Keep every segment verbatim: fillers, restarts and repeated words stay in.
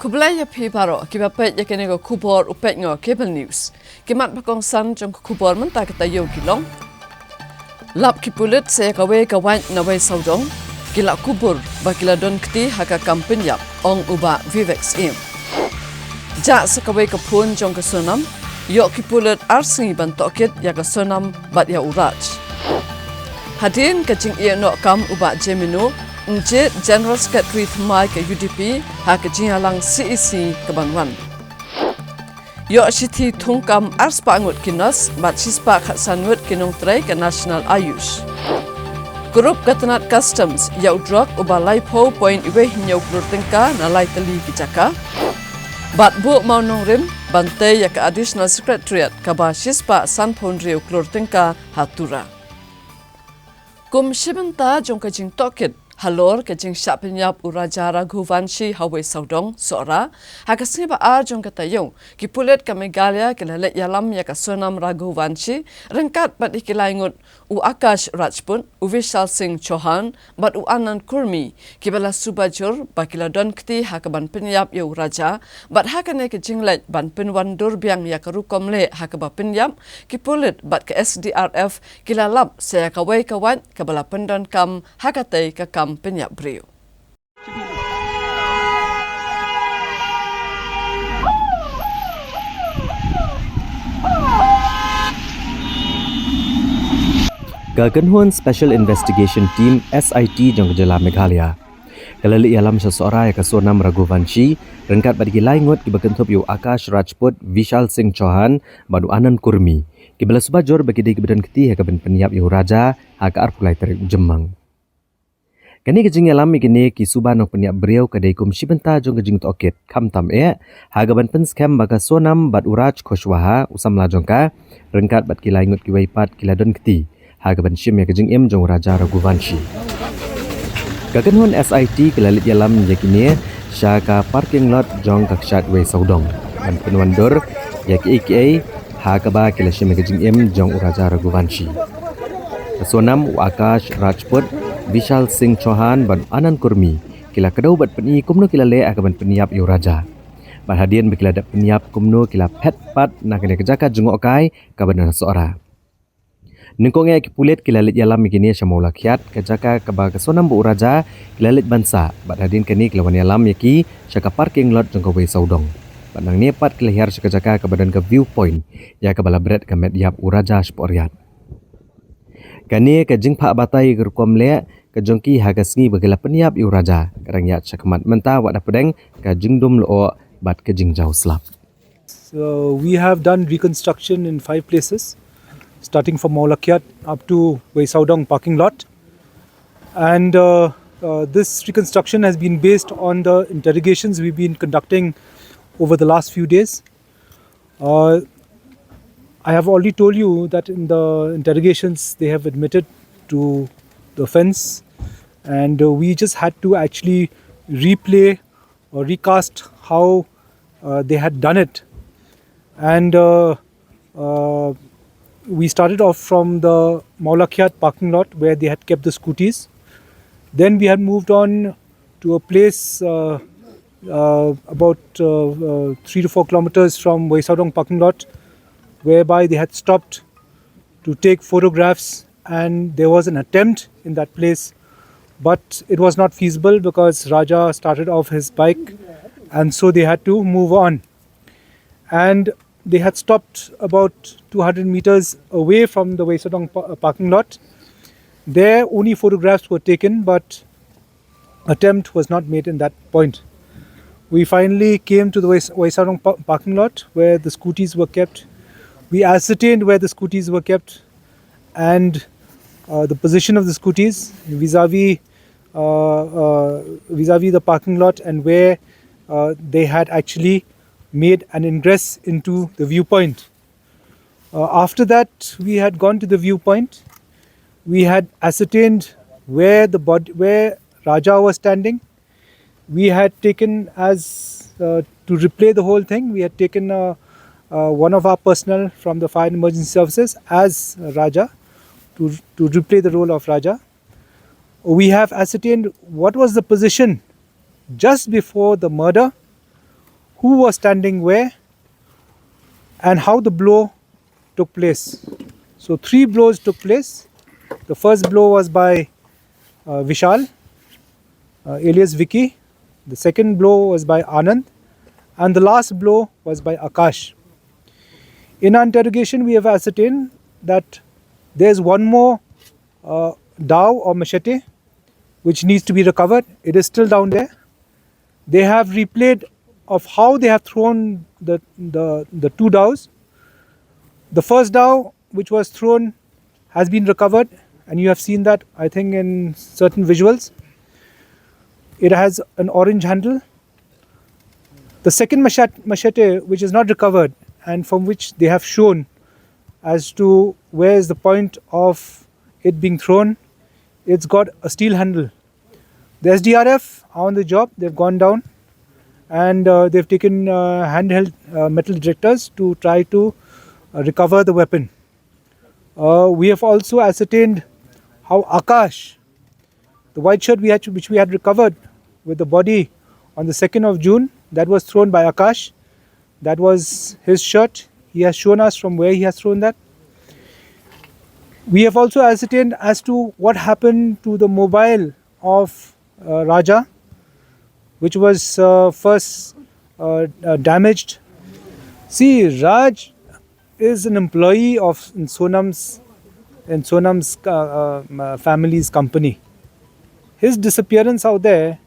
Khublei ïa phi baroh kiba peit ïa kane ka khubor u peit nga Cable News. Ki mat ba kongsan jong ka khubor mynta ka taïew ki long. Lap ki pulit sa ïa kawei ka wait na Wei Sawdong. Ki la kubur ba ki la don kti ha ka kam pynïap, ong u Bah Vivek Syiem. Jah sa kawei ka phone jong ka Sonam, ïoh ki pulit ar sngi ban tohkit ïa ka Sonam bad ïa u Raj. Hadien ka jingïehnoh kam u Bah Jemino, Njied General Secretary thymmai ka U D P ha ka jingïalang C E C ka ban wan. Ïoh shithi thungkam ar spah ngut ki nurse bad shi spah khatsan ngut ki nongtrei ka National Ayush. Kurup ka tnat Customs ïa u drok uba laiphew point wei hynñiew klur tyngka na lai tylli ki jaka. Bad buh mawnongrim ban tei ïa ka Additional Secretariat kaba shi spah sanphew hynriew klur tyngka ha Tura. Kum shi bynta jong ka jingtohkit halor ka jingshah pynïap u Raja Raghuvanshi ha Wei Sawdong, Sohra, ha ka sngi ba ar jong ka taïew, ki pulit ka Meghalaya ki la leit ïalam ïa ka Sonam Raghuvanshi ryngkat bad ïa ki lai ngut, u Akash Rajput, u Vishal Singh Chauhan bad u Anand Kurmi, kiba la suba jur ba ki la don kti ha ka ban pynïap ïa u Raja. Bad ha kane ka jingleit ban pynwandur biang ïa ka rukom leh ha kaba pynïap, ki pulit bad ka S D R F ki la lap sa ïa kawei ka wait kaba la pyndonkam ha katei ka kam pynïap briew. Ka kynhun Special Investigation Team, S I T, jong ka jylla Meghalaya ka la leit ïalam sha Sohra ïa ka Sonam Raghuvanshi ryngkat bad ki lai ngut kiba kynthup ïa u Akash Rajput, Vishal Singh Chauhan bad u Anand Kurmi, kiba la suba jur ba ki dei kiba don kti ha ka ban pynïap ïa u Raja ha ka arphew lai tarik u Jymmang. Kane ka jingïalam ïa kine ki suba nongpynïap briew ka dei kum shi bynta jong ka jingtohkit, khamtam eh ha ka ban pynskhem ba ka Sonam bad u Raj Kushwaha, u samla jong ka, ryngkat bad ki lai ngut kiwei pat ki la don kti ha ka ban shim ïa ka jingim jong u Raja Raghuvanshi. Ka kynhun S I T ka la leit ïalam ïa kine sha ka parking lot jong ka kshaid Wei Sawdong ban pynwandur ïa kiei kiei ha kaba ki la shim ïa ka jingim jong u Raja Raghuvanshi. Ka Sonam, u Akash Rajput, Vishal Singh Chauhan bad Anand Kurmi ki la kdew bad pyni kumno ki la leh ha ka ban pynïap ïa u Raja. Bad hadien ba ki la dep pynïap, kumno ki la phet pat na kane ka jaka jngohkai kaba na Sohra. Nyngkong eh ki pulit ki la leit ïalam ïa kine sha Mawlakhiat, ka jaka kaba ka Sonam bad u Raja ki la leit ban sah. Bad hadien kane ki la wan ïalam ïa ki sha ka parking lot jong ka Wei Sawdong. Bad nangne pat ki la hiar sha ka jaka kaba don ka view point, ïa kaba la bret ka met ïap u Raja shapoh riat. Kane ka jingphah batai ka rukom leh ka jong ki ha ka sngi ba ki la pynïap ïa u Raja ka dang ïaid shakhmat mynta, wat hapdeng ka jingdum lyoh bad ka jingjaw slap. So we have done reconstruction in five places, starting from Mawlakhiat up to Wei Sawdong parking lot. And uh, uh, this reconstruction has been based on the interrogations we've been conducting over the last few days. Uh, I have already told you that in the interrogations they have admitted to the offense, and uh, we just had to actually replay or recast how uh, they had done it. And uh, uh, we started off from the Mawlakhiat parking lot where they had kept the scooties. Then we had moved on to a place uh, uh, about uh, uh, three to four kilometers from Wei Sawdong parking lot, whereby they had stopped to take photographs, and there was an attempt in that place, but it was not feasible because Raja started off his bike, and so they had to move on. And they had stopped about two hundred meters away from the Wei Sawdong pa- parking lot. There, only photographs were taken, but attempt was not made in that point. We finally came to the Wei Sawdong pa- parking lot where the scooties were kept. We ascertained where the scooties were kept and uh, the position of the scooties vis-a-vis uh, uh, vis-a-vis the parking lot and where uh, they had actually made an ingress into the viewpoint. Uh, after that, we had gone to the viewpoint. We had ascertained where the body, where Raja was standing. We had taken as uh, to replay the whole thing. We had taken uh, uh, one of our personnel from the fire and emergency services as Raja to to replay the role of Raja. We have ascertained what was the position just before the murder who was standing where, and how the blow took place. So three blows took place. The first blow was by uh, Vishal, uh, alias Vicky. The second blow was by Anand, and the last blow was by Akash. In our interrogation, we have ascertained that there's one more uh, dao or machete which needs to be recovered. It is still down there. They have replayed of how they have thrown the, the, the two daos. The first dao which was thrown has been recovered, and you have seen that, I think, in certain visuals. It has an orange handle. The second machet- machete, which is not recovered and from which they have shown as to where is the point of it being thrown, it's got a steel handle. The S D R F are on the job, they've gone down and uh, they've taken uh, handheld uh, metal detectors to try to uh, recover the weapon. Uh, we have also ascertained how Akash, the white shirt we had, which we had recovered with the body on the second of June, that was thrown by Akash. That was his shirt. He has shown us from where he has thrown that. We have also ascertained as to what happened to the mobile of uh, Raja, which was uh, first uh, uh, damaged. See, Raj is an employee of in Sonam's in Sonam's uh, uh, family's company. His disappearance out there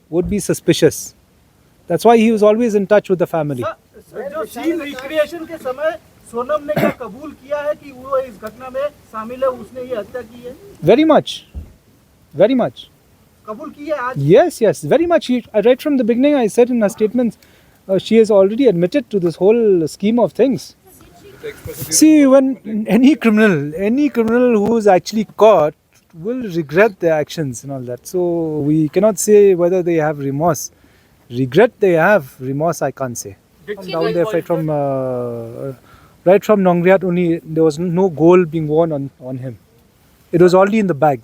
would be suspicious. That's why he was always in touch with the family. सर, जो सीन रिक्रिएशन के समय सोनम ने क्या कबूल किया है कि वो इस घटना में शामिल है, उसने ये हत्या की है? Very much, very much. कबूल की है आज? Yes, yes, very much. He, uh, right from the beginning, I said in her statements, uh, she has already admitted to this whole scheme of things. See, when any criminal, any criminal who's actually caught will regret their actions and all that. So we cannot say whether they have remorse. Regret they have, remorse I can't say. Down there, right from uh, right from Nongriat only, there was no gold being worn on, on him. It was already in the bag.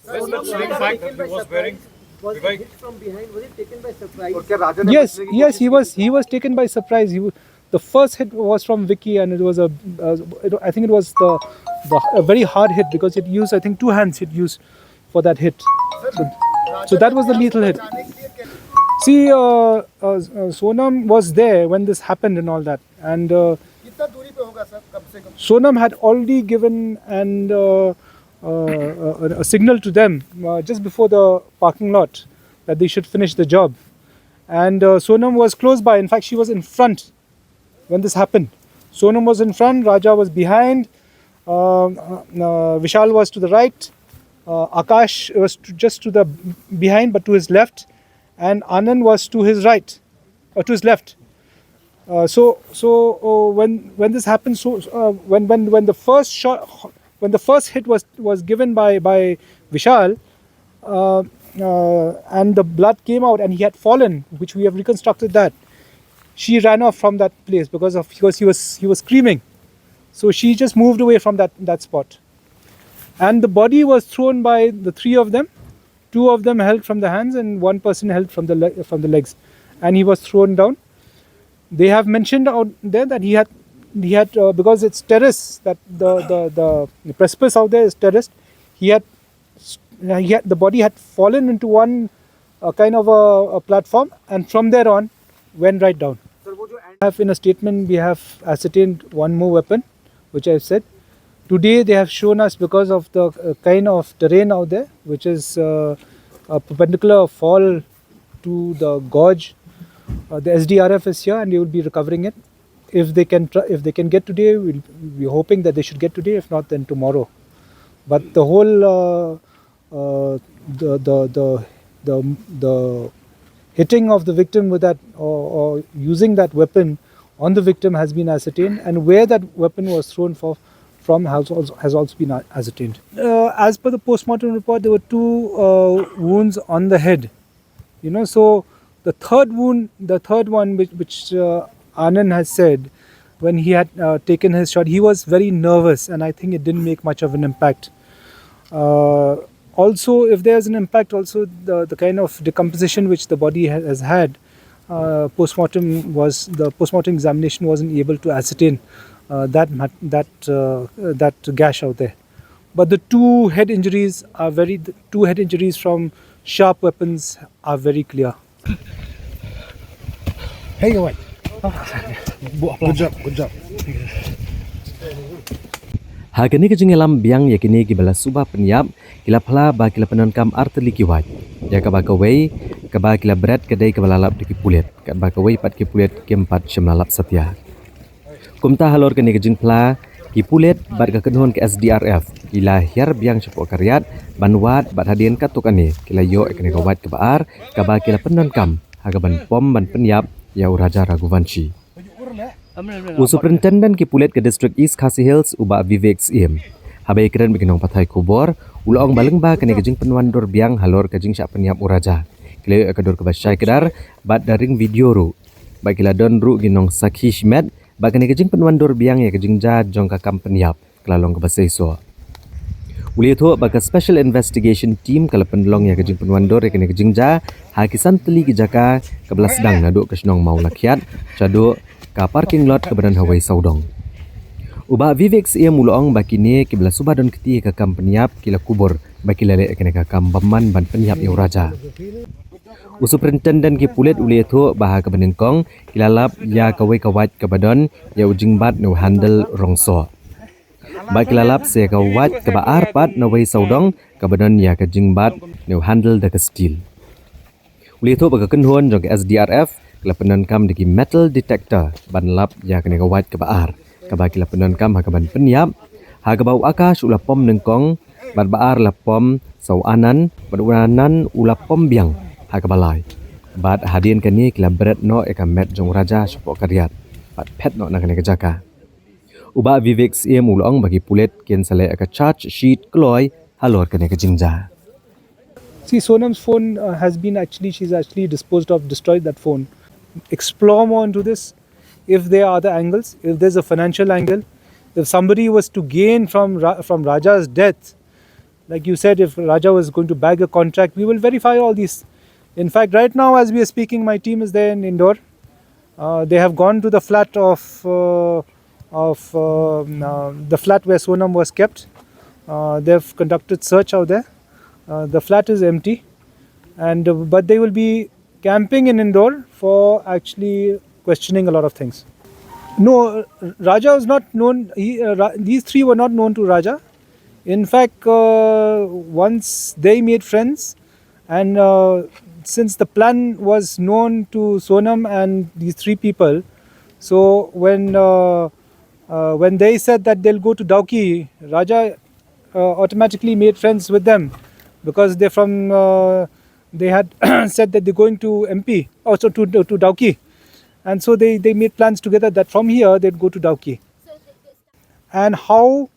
Sling bag that he was wearing. Was Vivek. Hit from behind? Was it taken by surprise? और क्या राजा ने Yes, बचने की yes, he कोशिश was he was taken by surprise. He was, the first hit was from Vicky, and it was a uh, it, I think it was the, the a very hard hit because it used, I think, two hands it used for that hit. So, so that was the lethal hit. See, uh, uh, uh, Sonam was there when this happened and all that, and uh, कितना दूरी पे होगा सर? कम से कम Sonam had already given an uh, uh, a, a signal to them uh, just before the parking lot that they should finish the job. And uh, Sonam was close by. In fact, she was in front when this happened. Sonam was in front, Raja was behind, um, uh, uh, Vishal was to the right, uh, Akash was to, just to the behind but to his left, and Anand was to his right, or to his left. Uh, so so uh, when when this happened, so uh, when when when the first shot, when the first hit was was given by by Vishal, uh, uh, and the blood came out, and he had fallen, which we have reconstructed that she ran off from that place because of because he was he was screaming, so she just moved away from that that spot, and the body was thrown by the three of them. Two of them held from the hands, and one person held from the le- from the legs, and he was thrown down. They have mentioned out there that he had he had uh, because it's terrace, that the the the precipice out there is terraced. He had, he had the body had fallen into one uh, kind of a, a platform, and from there on went right down. सर वो जो एंड Have in a statement, we have ascertained one more weapon, which I said. Today they have shown us, because of the uh, kind of terrain out there, which is uh, a perpendicular fall to the gorge. Uh, the S D R F is here, and they will be recovering it. If they can, tr- if they can get today, we'll, we're hoping that they should get today. If not, then tomorrow. But the whole uh, uh, the, the the the the hitting of the victim with that, or, or using that weapon on the victim, has been ascertained, and where that weapon was thrown for, from has also, has also been a- ascertained. Uh, as per the postmortem report, there were two uh, wounds on the head. You know, so the third wound, the third one, which, which uh, Anand has said, when he had uh, taken his shot, he was very nervous, and I think it didn't make much of an impact. Uh, also, if there's an impact, also the, the kind of decomposition which the body ha- has had, Uh, postmortem was the postmortem examination wasn't able to ascertain uh, that mat- that uh, that gash out there. But the two head injuries are very the two head injuries from sharp weapons are very clear. Hey, kawan. Good job, good job. Ha kane ka jingïalam biang ïa kine kiba la suba pynïap, ki la phla ba ki la pyndonkam artylli ki wait. Ïa kaba kawei, kaba ki la bret ka dei kaba la lap da ki pulit, katba kawei pat ki pulit kim pat shym la lap satia. Kumta halor kane ka jingphla, ki pulit bad ka kynhun ka S D R F ki la hiar biang shapoh ka riat ban wad, bad hadien katto katne ki la ïoh ïa kane ka wait kaba ar kaba ki la pyndonkam ha kaban pom ban pynïap ïa u Raja Raghuvanshi. U Superintendent ki pulit ka District East Khasi Hills, u Bah Vivek Syiem, haba ïakren bad ki nongpathai khubor, u la ong ba lyngba kane ka jingpynwandur biang halor ka jingshah pynïap u Raja, ki la ïoh ïa ka dur kaba shai kdar bad da ring video ruh, bad ki la don ruh ki nongsakhi shimet ba kane ka jingpynwandur biang ïa ka jingjia jong ka kam pynïap ka la long kaba seisoh. U la ïathuh ba ka Special Investigation Team ka la pynlong ïa ka jingpynwandur ïa kane ka jingjia ha ki san tylli ki jaka kaba la sdang naduh ka shnong Mawlakhiat shaduh ka parking lot kaba don ha Weisawdong. U Bah Vivek Syiem u la ong ba kine kiba la suba don kti ïa ka kam pynïap ki la kubur ba ki la leh ïa kane ka kam bymman ban pynïap ïa u Raja. U Superintendent ki pulit u la ïathuh ba ha kaba nyngkong ki la lap ïa kawei ka wait kaba don ïa u jingbat ne u handle rong soh. Bad ki la lap sa ïa ka wait kaba ar pat na Weisawdong kaba don ïa ka jingbat ne u handle da ka steel. U la ïathuh ba ka kynhun jong ka S D R F ka la pyndonkam da ki metal detector ban lap ïa kane ka wait kaba ar, kaba ki la pyndonkam ha kaban pynïap, ha kaba u Akash u la pom nyngkong, bad ba ar la pom sa u Anand, bad u Anand u la pom biang ha kaba lai. Bad hadien kane ki la bret noh ïa ka met jong u Raja shapoh ka riat bad phet noh na kane ka jaka. U Bah Vivek Syiem u la ong ba ki pulit kin sa leh ïa ka charge sheet kloi halor kane ka jingjia. See, Sonam's phone uh, has been actually, she's actually disposed of, destroyed that phone. Explore more into this. If there are other angles, if there's a financial angle, if somebody was to gain from Ra- from Raja's death, like you said, if Raja was going to bag a contract, we will verify all these. In fact, right now as we are speaking, my team is there in Indore. Uh, they have gone to the flat of uh, of um, uh, the flat where Sonam was kept. Uh, they've conducted search out there. Uh, the flat is empty, and uh, but they will be camping in Indore for actually questioning a lot of things. No, Raja was not known. He, uh, Ra- these three were not known to Raja. In fact, uh, once they made friends, and uh, since the plan was known to Sonam and these three people, so when uh, uh, when they said that they'll go to Dawki, Raja uh, automatically made friends with them because they're from. Uh, they had said that they're going to M P, also to to Dawki, and so they they made plans together that from here they'd go to Dawki, and how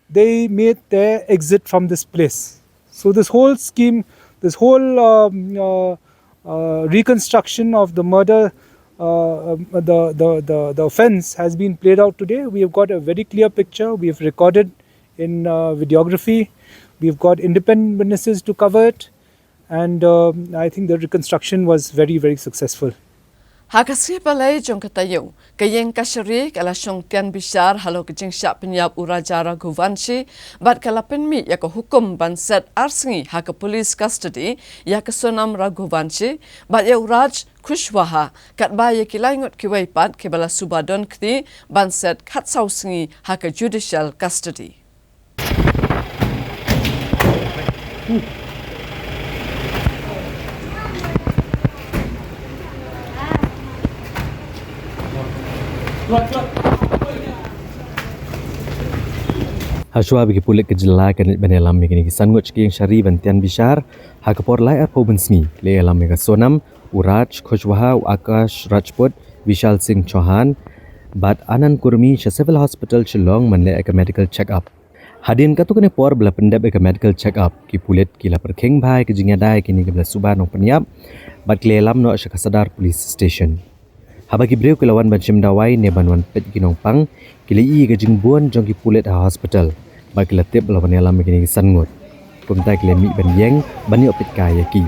they made their exit from this place. So this whole scheme, this whole um, uh, uh, reconstruction of the murder, uh, um, the, the, the, the offense has been played out today. We have got a very clear picture. We have recorded in uh, videography. We've got independent witnesses to cover it. And um, I think the reconstruction was very, very successful. Ha ka sngi Palei jong ka taïew, ka ïing kashari ka la shong tian bishar halor ka jingshah pynïap u Raja Raghuvanshi, bad ka la pynmih ïa ka hukum ban set ar sngi ha ka police custody ïa ka Sonam Raghuvanshi bad ïa u Raj Kushwaha, katba ïa ki lai ngut kiwei pat kiba la suba don kti ban set khatsaw sngi ha ka judicial custody. Hashwa ba ki pulit ka jylla kan leit ban ïalam ïa kine ki san ngut ki ïing shari ban tian bishar, ha ka por lai arphew mynsngi ki la ïalam ïa ka Sonam, u Raj Kushwaha, u Akash Rajput, Vishal Singh Chauhan bad Anand Kurmi sha Civil Hospital Shillong ban leh ïa ka medical check up. Hadien katto katne por ba la pyndep ïa ka medical check up, ki pulit ki la pyrkhing bha ïa ka jingïada ïa kine kiba la suba nongpynïap bad ki la ïalam noh sha ka Sadar Police Station. Haba ki briew ki la wan ban shim dawai ne ban wan peit ki nongpang, ki la ïohi ka jingbun jong ki pulit ha hospital bad ki la tip ba la wan ïalam ïa kine ki san ngut. Kumta ki la mih ban ïeng ban ïoh peit kai ïa ki.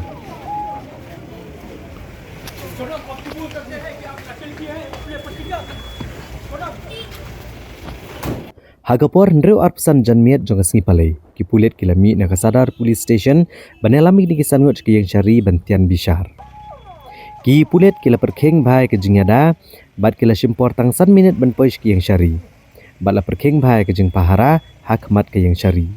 Ha ka por hynriew arphew san janmiet jong ka sngi Palei, ki pulit ki la mih na ka Sadar Police Station ban ïalam ïa kine ki san ngut sha ka ïing shari ban tian bishar. Ki pulit ki la pyrkhing bha ïa ka jingïada bad ki la shim por tang san minit ban poi sha ka ïing shari bad la pyrkhing bha ïa ka jingpahara ha khmat ka ïing shari.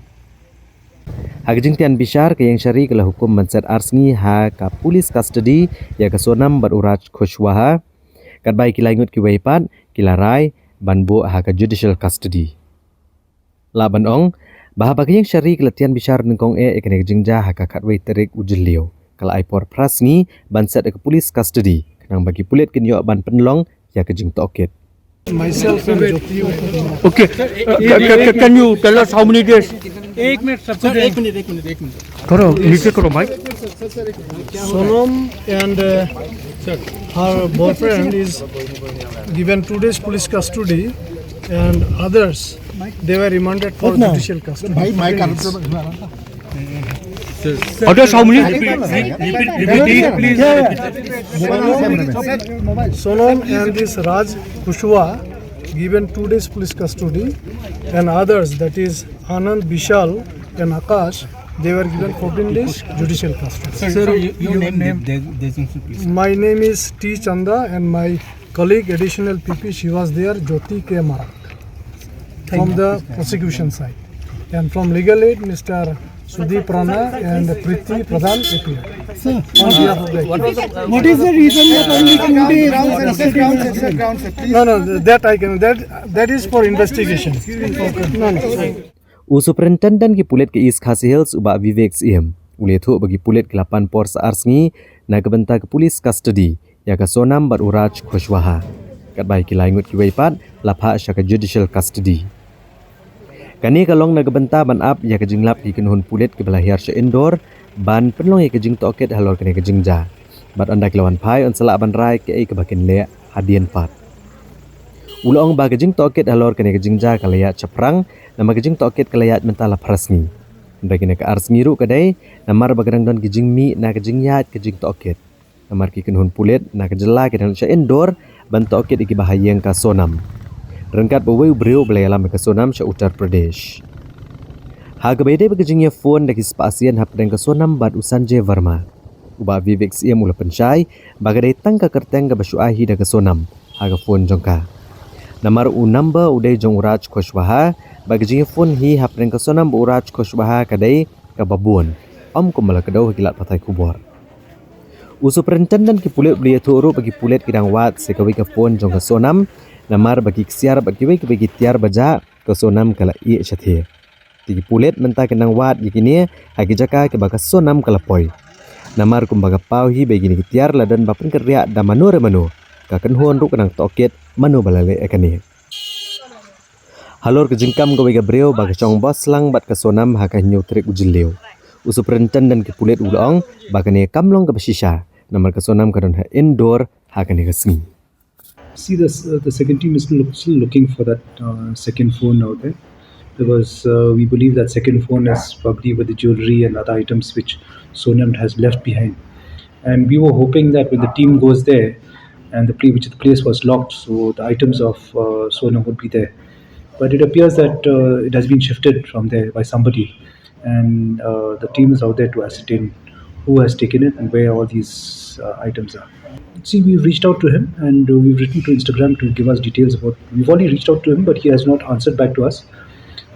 Ha ka jingtian bishar, ka ïing shari ka la hukum ban set ar sngi ha ka police custody ïa ka Sonam bad u Raj Kushwaha. Katba ïa ki lai ngut kiwei pat ki la rai ban buh ha ka judicial custody. Lah ban ong ba haba ka ïing shari ka la tian bishar nyngkong eh ïa kane ka jingjia ha ka khatwei tarik u Jylliew, ka la ai por phra sngi ban set ha ka police custody khnang ba ki pulit kin ïoh ban pynlong ïa ka jingtohkit. Myself and Jyoti. Okay, uh, ca- ca- ca- can you tell us how many days? एक मिनट सबको Sir, दें। एक मिनट एक मिनट एक मिनट करो नीचे करो भाई। Sonam and uh, her boyfriend is given two days police custody, and others, they were remanded for judicial custody. Others how many? Repeat, repeat, repeat, please. Sonam and this Raj Kushwaha given two days police custody, and others, that is Anand, Vishal and Akash, they were given fourteen days judicial custody. Sir, your, your name, de- designation, please. My name is T Chanda and my colleague, additional P P, she was there, Jyoti K Marak, from the prosecution side. And from legal aid, Mister Sudeep Rana and Priti Pradhan appeared. On behalf of the accused. What is the reason that only two days was custody was given? No, no, that I can, that, that is for investigation. No, no. U Superintendent ki pulit ka East Khasi Hills u Bah Vivek Syiem u la ïathuh ba ki pulit ki la pan por sa ar sngi na ka bynta ka police custody ïa ka Sonam bad u Raj Kushwaha. Katba ïa ki lai ngut kiwei pat la phah sha ka judicial custody. Kane ka long na ka bynta ban ap ïa ka jinglap ki kynhun pulit kiba la hiar sha Indore ban pynlong ïa ka jingtohkit halor kane ka jingjia. Bad ynda ki la wan phai yn sa lah ban rai kaei kaba kin leh hadien pat. U la ong ba ka jingtohkit halor kane ka jingjia ka la ïaid shaphrang, namar ka jingtohkit ka la ïaid mynta la phra sngi. Hynrei kane ka ar sngi ruh ka dei namar ba ka dang don ki jingmih na ka jingïaid ka jingtohkit. Namar ki kynhun pulit na ka jylla ki dang sha Indore ban tohkit ïa kiba ha ïing ka Sonam, ryngkat bad uwei u briew ba la ïalam ïa ka Sonam sha Uttar Pradesh. Ha kaba ïadei bad ka jingïaphone da ki spah sien hapdeng ka Sonam bad u Sanjay Verma, u Bah Vivek Syiem u la pynshai ba ka dei tang ka kyrteng kaba shu ai hi da ka Sonam ha ka phone jong ka. Namar u number u dei jong u Raj Kushwaha, bad ka jingïaphone hi hapdeng ka Sonam bad u Raj Kushwaha ka dei kaba bun, ym kumba la kdew ha ki lad pathai khubor. U Superintendent ki pulit u la ïathuh ruh ba ki pulit ki dang wad sa kawei ka phone jong ka Sonam, namar ba ki ksiar bad kiwei kiba ki tiar ba jah ka Sonam ka la ïeh shathie. Te ki pulit mynta ki dang wad ïa kine ha ki jaka kiba ka Sonam ka la poi. Namar kumba ka paw hi ba ïa kine ki tiar la don ba pynkynriah da mano re mano, ka kynhun ruh ka dang tohkit mano ba la leh ïa kane. Halor ka jingkam kawei ka briew ba ka shong bos lang bad ka Sonam ha ka hynñiew tarik u Jylliew, u Superintendent ki pulit u la ong ba kane kam long kaba shisha, namar ka Sonam ka don ha Indore ha kane ka sngi. See, this, uh, the second team is still, still looking for that uh, second phone out there, because uh, we believe that second phone is probably with the jewelry and other items which Sonam has left behind. And we were hoping that when the team goes there and the place, which the place was locked, so the items of uh, Sonam would be there. But it appears that uh, it has been shifted from there by somebody, and uh, the team is out there to ascertain who has taken it and where all these uh, items are. See, we've reached out to him and uh, we've written to Instagram to give us details about. We've already reached out to him, but he has not answered back to us.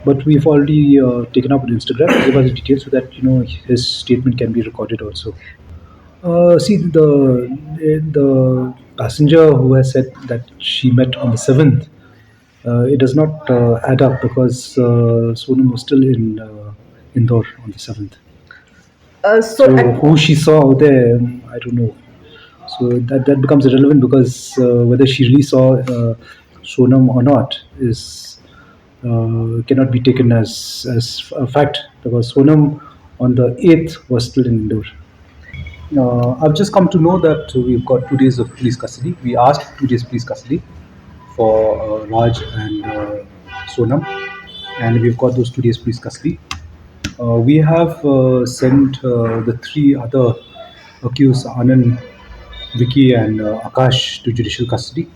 But we've already uh, taken up with Instagram to give us details so that, you know, his statement can be recorded also. Uh, see, the the passenger who has said that she met on the seventh, uh, it does not uh, add up, because uh, Sonam was still in uh, Indore on the seventh. Uh, so, So at- who she saw out there, um, I don't know. So that, that becomes irrelevant, because uh, whether she really saw uh, Sonam or not is uh, cannot be taken as, as a fact, because Sonam on the eighth was still in Indore. Uh, I've just come to know that we've got two days of police custody. We asked two days police custody for uh, Raj and uh, Sonam, and we've got those two days police custody. Uh, we have uh, sent uh, the three other accused, Anand, Vicky, and uh, Akash, to judicial custody.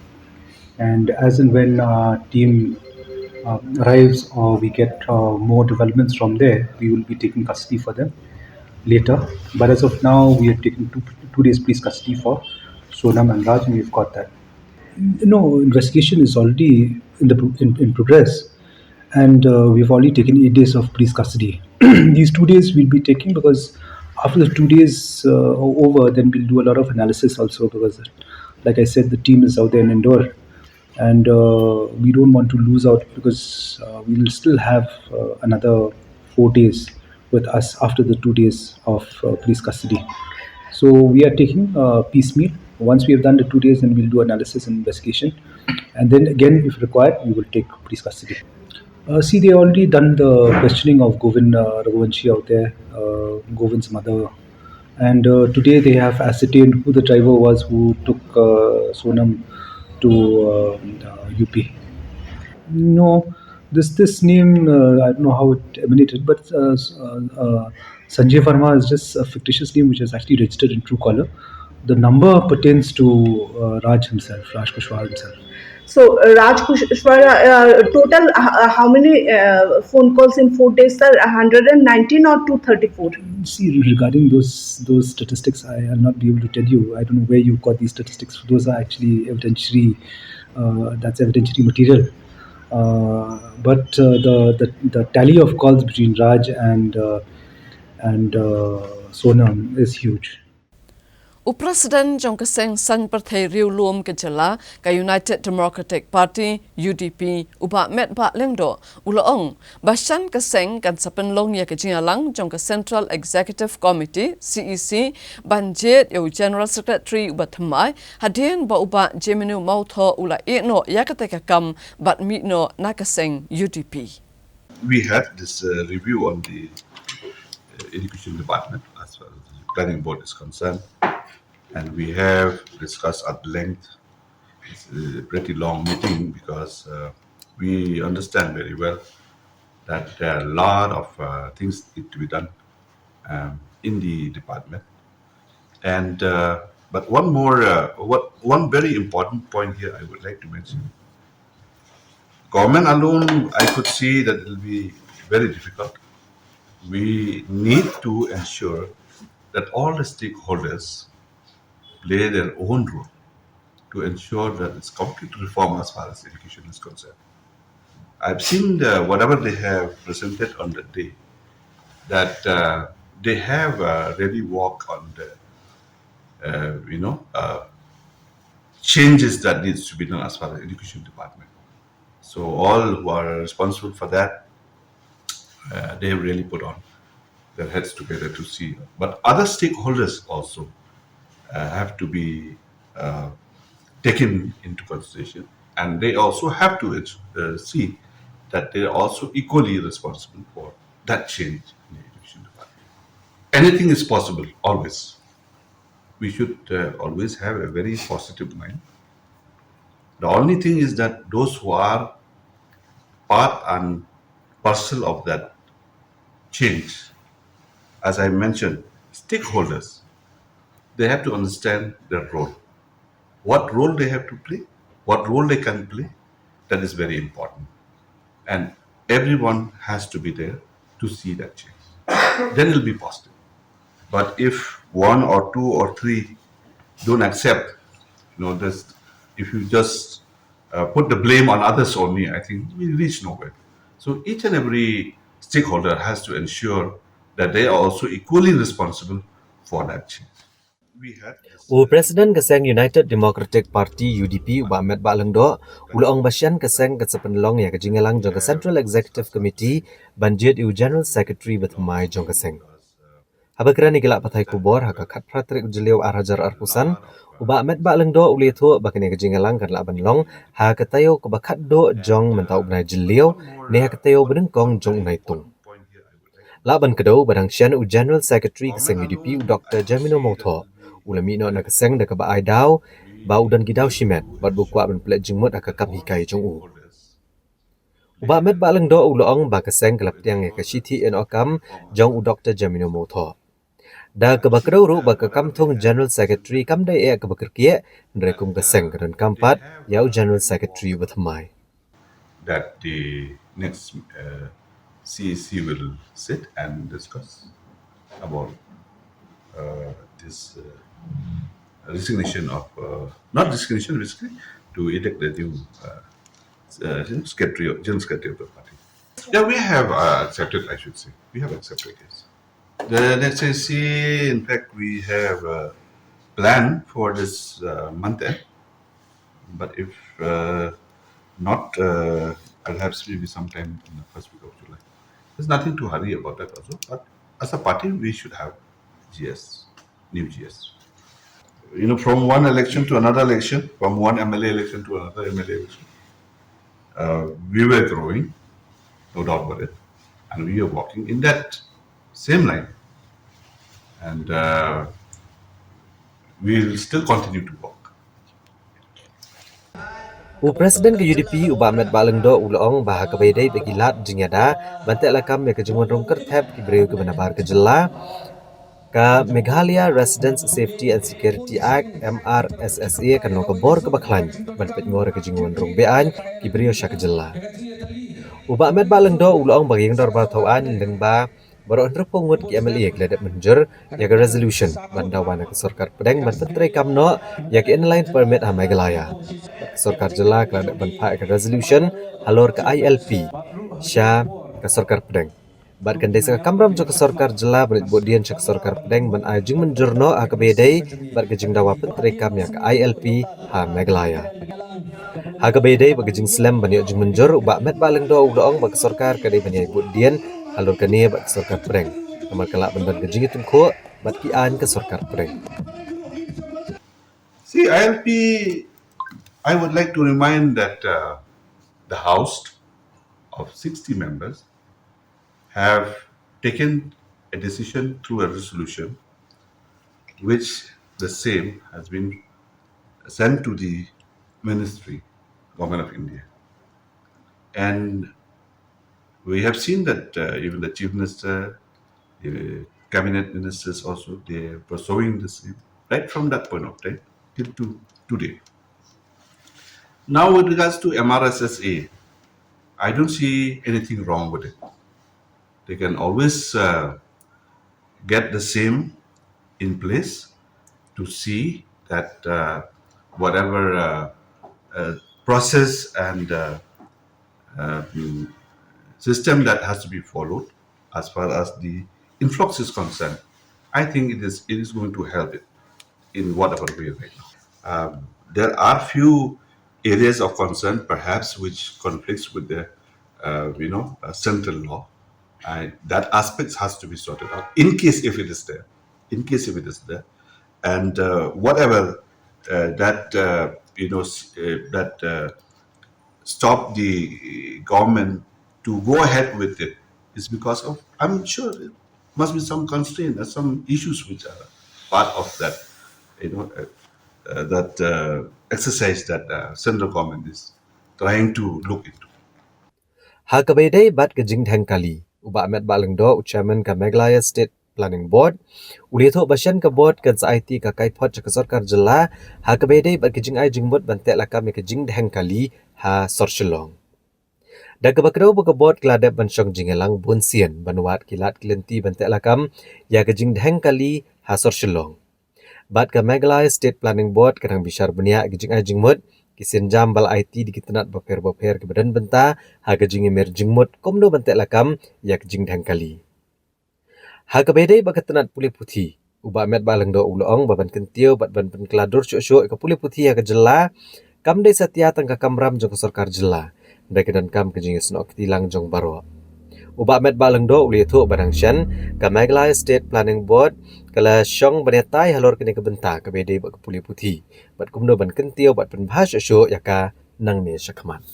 And as and when our team arrives or we get uh, more developments from there, we will be taking custody for them later. But as of now, we have taken two, two days police custody for Sonam and Raj, and we've got that. No, investigation is already in the in, in progress, and uh, we've already taken eight days of police custody. These two days we'll be taking because after the two days uh, are over, then we'll do a lot of analysis also because, like I said, the team is out there in Indore, and uh, we don't want to lose out because uh, we'll still have uh, another four days with us after the two days of uh, police custody. So we are taking uh, piecemeal. Once we have done the two days, then we'll do analysis and investigation. And then again, if required, we will take police custody. Uh, see, they already done the questioning of Govind uh, Raghuvanshi out there, uh, Govind's mother. And uh, today they have ascertained who the driver was who took uh, Sonam to uh, uh, U P. No, this this name, uh, I don't know how it emanated, but uh, s- uh, uh, Sanjay Verma is just a fictitious name which is actually registered in Truecaller. The number pertains to uh, Raj himself, Raj Kushwaha himself. So uh, Raj Kushwaha, uh, total uh, uh, how many uh, phone calls in four days, sir? one hundred nineteen or two thirty-four? See, regarding those those statistics, I will not be able to tell you. I don't know where you got these statistics. Those are actually evidentiary. Uh, that's evidentiary material. Uh, but uh, the, the the tally of calls between Raj and uh, and uh, Sonam is huge. U President jong ka seng saiñ pyrthei riewlum ka jylla ka United Democratic Party, U D P, u Bah Metbah Lyngdoh, u la ong ba shen ka seng kan sa pynlong ïa ka jingïalang jong ka Central Executive Committee, C E C, ban jied ïa u General Secretary u ba thymmai, hadien ba u Bah Jemino Mawthoh u la ïeh noh ïa kata ka kam bad mih noh na ka seng U D P. We had this uh, review on the uh, education department as far as the planning board is concerned, and we have discussed at length. It's a pretty long meeting because uh, we understand very well that there are a lot of uh, things need to be done um, in the department. And uh, but one more, uh, what one very important point here I would like to mention. Government alone, I could see that it will be very difficult. We need to ensure that all the stakeholders play their own role to ensure that it's complete reform as far as education is concerned. I've seen the, whatever they have presented on that day, that uh, they have uh, really worked on the, uh, you know, uh, changes that needs to be done as far as education department. So all who are responsible for that, uh, they have really put on their heads together to see. But other stakeholders also uh, have to be uh, taken into consideration, and they also have to uh, see that they are also equally responsible for that change in the education department. Anything is possible, always. We should uh, always have a very positive mind. The only thing is that those who are part and parcel of that change, as I mentioned, stakeholders, they have to understand their role. What role they have to play, what role they can play, that is very important. And everyone has to be there to see that change. Then it will be positive. But if one or two or three don't accept, you know, this, if you just uh, put the blame on others only, I think we reach nowhere. So each and every stakeholder has to ensure that they are also equally responsible for that change. We had U President ka seng United Democratic Party, U D P, u Bah Metbah Lyngdoh u la ong ba shen ka seng kan sa pynlong ïa ka jingïalang jong ka Central Executive Committee ban jied ïa u General Secretary ba thymmai jong ka seng. Haba kren ïa ki lad pathai khubor ha ka khatphra tarik u Jylliew ar hajar arphew san, u Bah Metbah Lyngdoh u la ïathuh ba kane ka jingïalang kan lah ban long ha ka taïew kaba khatduh jong mynta u bnai Jylliew ne ha ka taïew ba nyngkong jong u Naitung. Lah ban kdew ba dang shen u General Secretary ka seng U D P, u Doktor Jemino Mawthoh u la mih noh na ka seng da kaba ai daw ba u don ki daw shimet bad ba u kwah ban pynleit jingmut ha ka kam hikai jong u. U Bah Metbah Lyngdoh u la ong ba ka seng ka la pdiang ïa ka shithi ïehnoh kam jong u Doktor Jemino Mawthoh. Da kaba kdew ruh ba ka kam thung General Secretary kam dei eh kaba kyrkieh, hynrei kum ka seng ka donkam pat ïa u General Secretary uba thymmai. that the next uh, C E C will sit and discuss about uh, this uh, resignation of, uh, not resignation, basically, to elect the new uh, uh, secretary, general secretary of the party. Yeah, we have uh, accepted, I should say. We have accepted, yes. The next C E C, in fact, we have a plan for this uh, month end. But if uh, not, uh, perhaps maybe sometime in the first week of July. There's nothing to hurry about that also. But as a party, we should have G S, new G S. You know, from one election to another election, from one M L A election to another M L A election, uh, we were growing, no doubt about it, and we are walking in that same line, and uh, we'll still continue to walk. U President ka U D P u Bah Metbah Lyngdoh u la ong ba ha kaba ïadei bad ki lad jingïada ban teh lakam ïa ka jingwan rung kyrthep ki briew kiba na bar ka jylla, ka Meghalaya Residents Safety and Security Act, M R S S A, kan long ka bor kaba khlaiñ ban pynïoh ïa ka jingwan rung beaiñ ki briew sha ka jylla. U Bah Metbah Lyngdoh u la ong ba ka ïing dorbar thaw aiñ lyngba baroh hynriewphew ngut ki M L A ki la dep mynjur ïa ka resolution ban dawa na ka sorkar pdeng ban pyntreikam noh ïa ka inner line permit ha Meghalaya. Ka sorkar jylla ka la dep ban phah ïa ka resolution halor ka I L P sha ka sorkar pdeng. Bad kan dei sa ka kamram jong ka sorkar jylla ban leit buddien sha ka sorkar pdeng ban ai jingmynjur noh ha kaba ïadei bad ka jingdawa pyntreikam ïa ka I L P ha Meghalaya. Ha kaba ïadei bad ka jingslem ban ïoh jingmynjur, u Bah Metbah Lyngdoh u la ong ba ka sorkar ka dei ban ïai buddien halor kane bad ka sorkar pdeng, namar ka lah ban don ka jingïatyngkhuh bad ki aiñ ka sorkar pdeng. See, I L P, I would like to remind that uh, the House of sixty members have taken a decision through a resolution which the same has been sent to the ministry, Government of India. And we have seen that uh, even the Chief Minister, the cabinet ministers also, they are pursuing the same right from that point of time till to today. Now, with regards to M R S S A, I don't see anything wrong with it. They can always uh, get the same in place to see that uh, whatever uh, uh, process and uh, uh, mm, system that has to be followed as far as the influx is concerned, I think it is it is going to help it in whatever way right now. Um, there are few areas of concern, perhaps, which conflicts with the uh, you know uh, central law. And that aspect has to be sorted out in case if it is there, in case if it is there, and uh, whatever uh, that uh, you know s- uh, that uh, stop the government to go ahead with it is because of, I'm sure, it must be some constraint or some issues which are part of that, you know, uh, uh, that uh, exercise that uh, central government is trying to look into. Ha kaba ïadei bad ka jingdheng kali, u Bah Metbah Lyngdoh, u chairman ka Meghalaya State Planning Board, u la ïathuh ba shen ka board kan sa aiti ka kaiphod sha ka sorkar jylla ha kaba ïadei bad ka jingai jingmut ban teh lakam ïa ka jingdheng kali ha sor Shillong. Da kaba kdew ba ka board ka la dep ban shong jingïalang bun sien ban wad ki lad ki lynti ban teh lakam ïa ka jingdheng kali ha sor Shillong. Bad ka Meghalaya State Planning Board ka dang bishar bniah ki jingai jingmut, ki sienjam ba la aiti da ki tnat bapher bapher kiba don bynta ha ka jingïamir jingmut kumno ban teh lakam ïa ka jingdheng kali. Ha kaba ïadei bad ka tnat pule puthi, u Bah Metbah Lyngdoh u la ong ba ban kyntiew bad ban pynkylla dur shuh shuh ïa ka pule puthi ha ka jylla kam dei satia tang ka kamram jong ka sorkar jylla, hynrei ka donkam ka jingïasnoh kti lang jong baroh. U Bah Metbah Lyngdoh u la ïathuh ba dang shen ka Meghalaya State Planning Board ka la shong ban ïatai halor kane ka bynta kaba ïadei bad ka pule puthi bad kumno ban kyntiew bad pynbha shuh shuh ïa ka nangne shakhmat.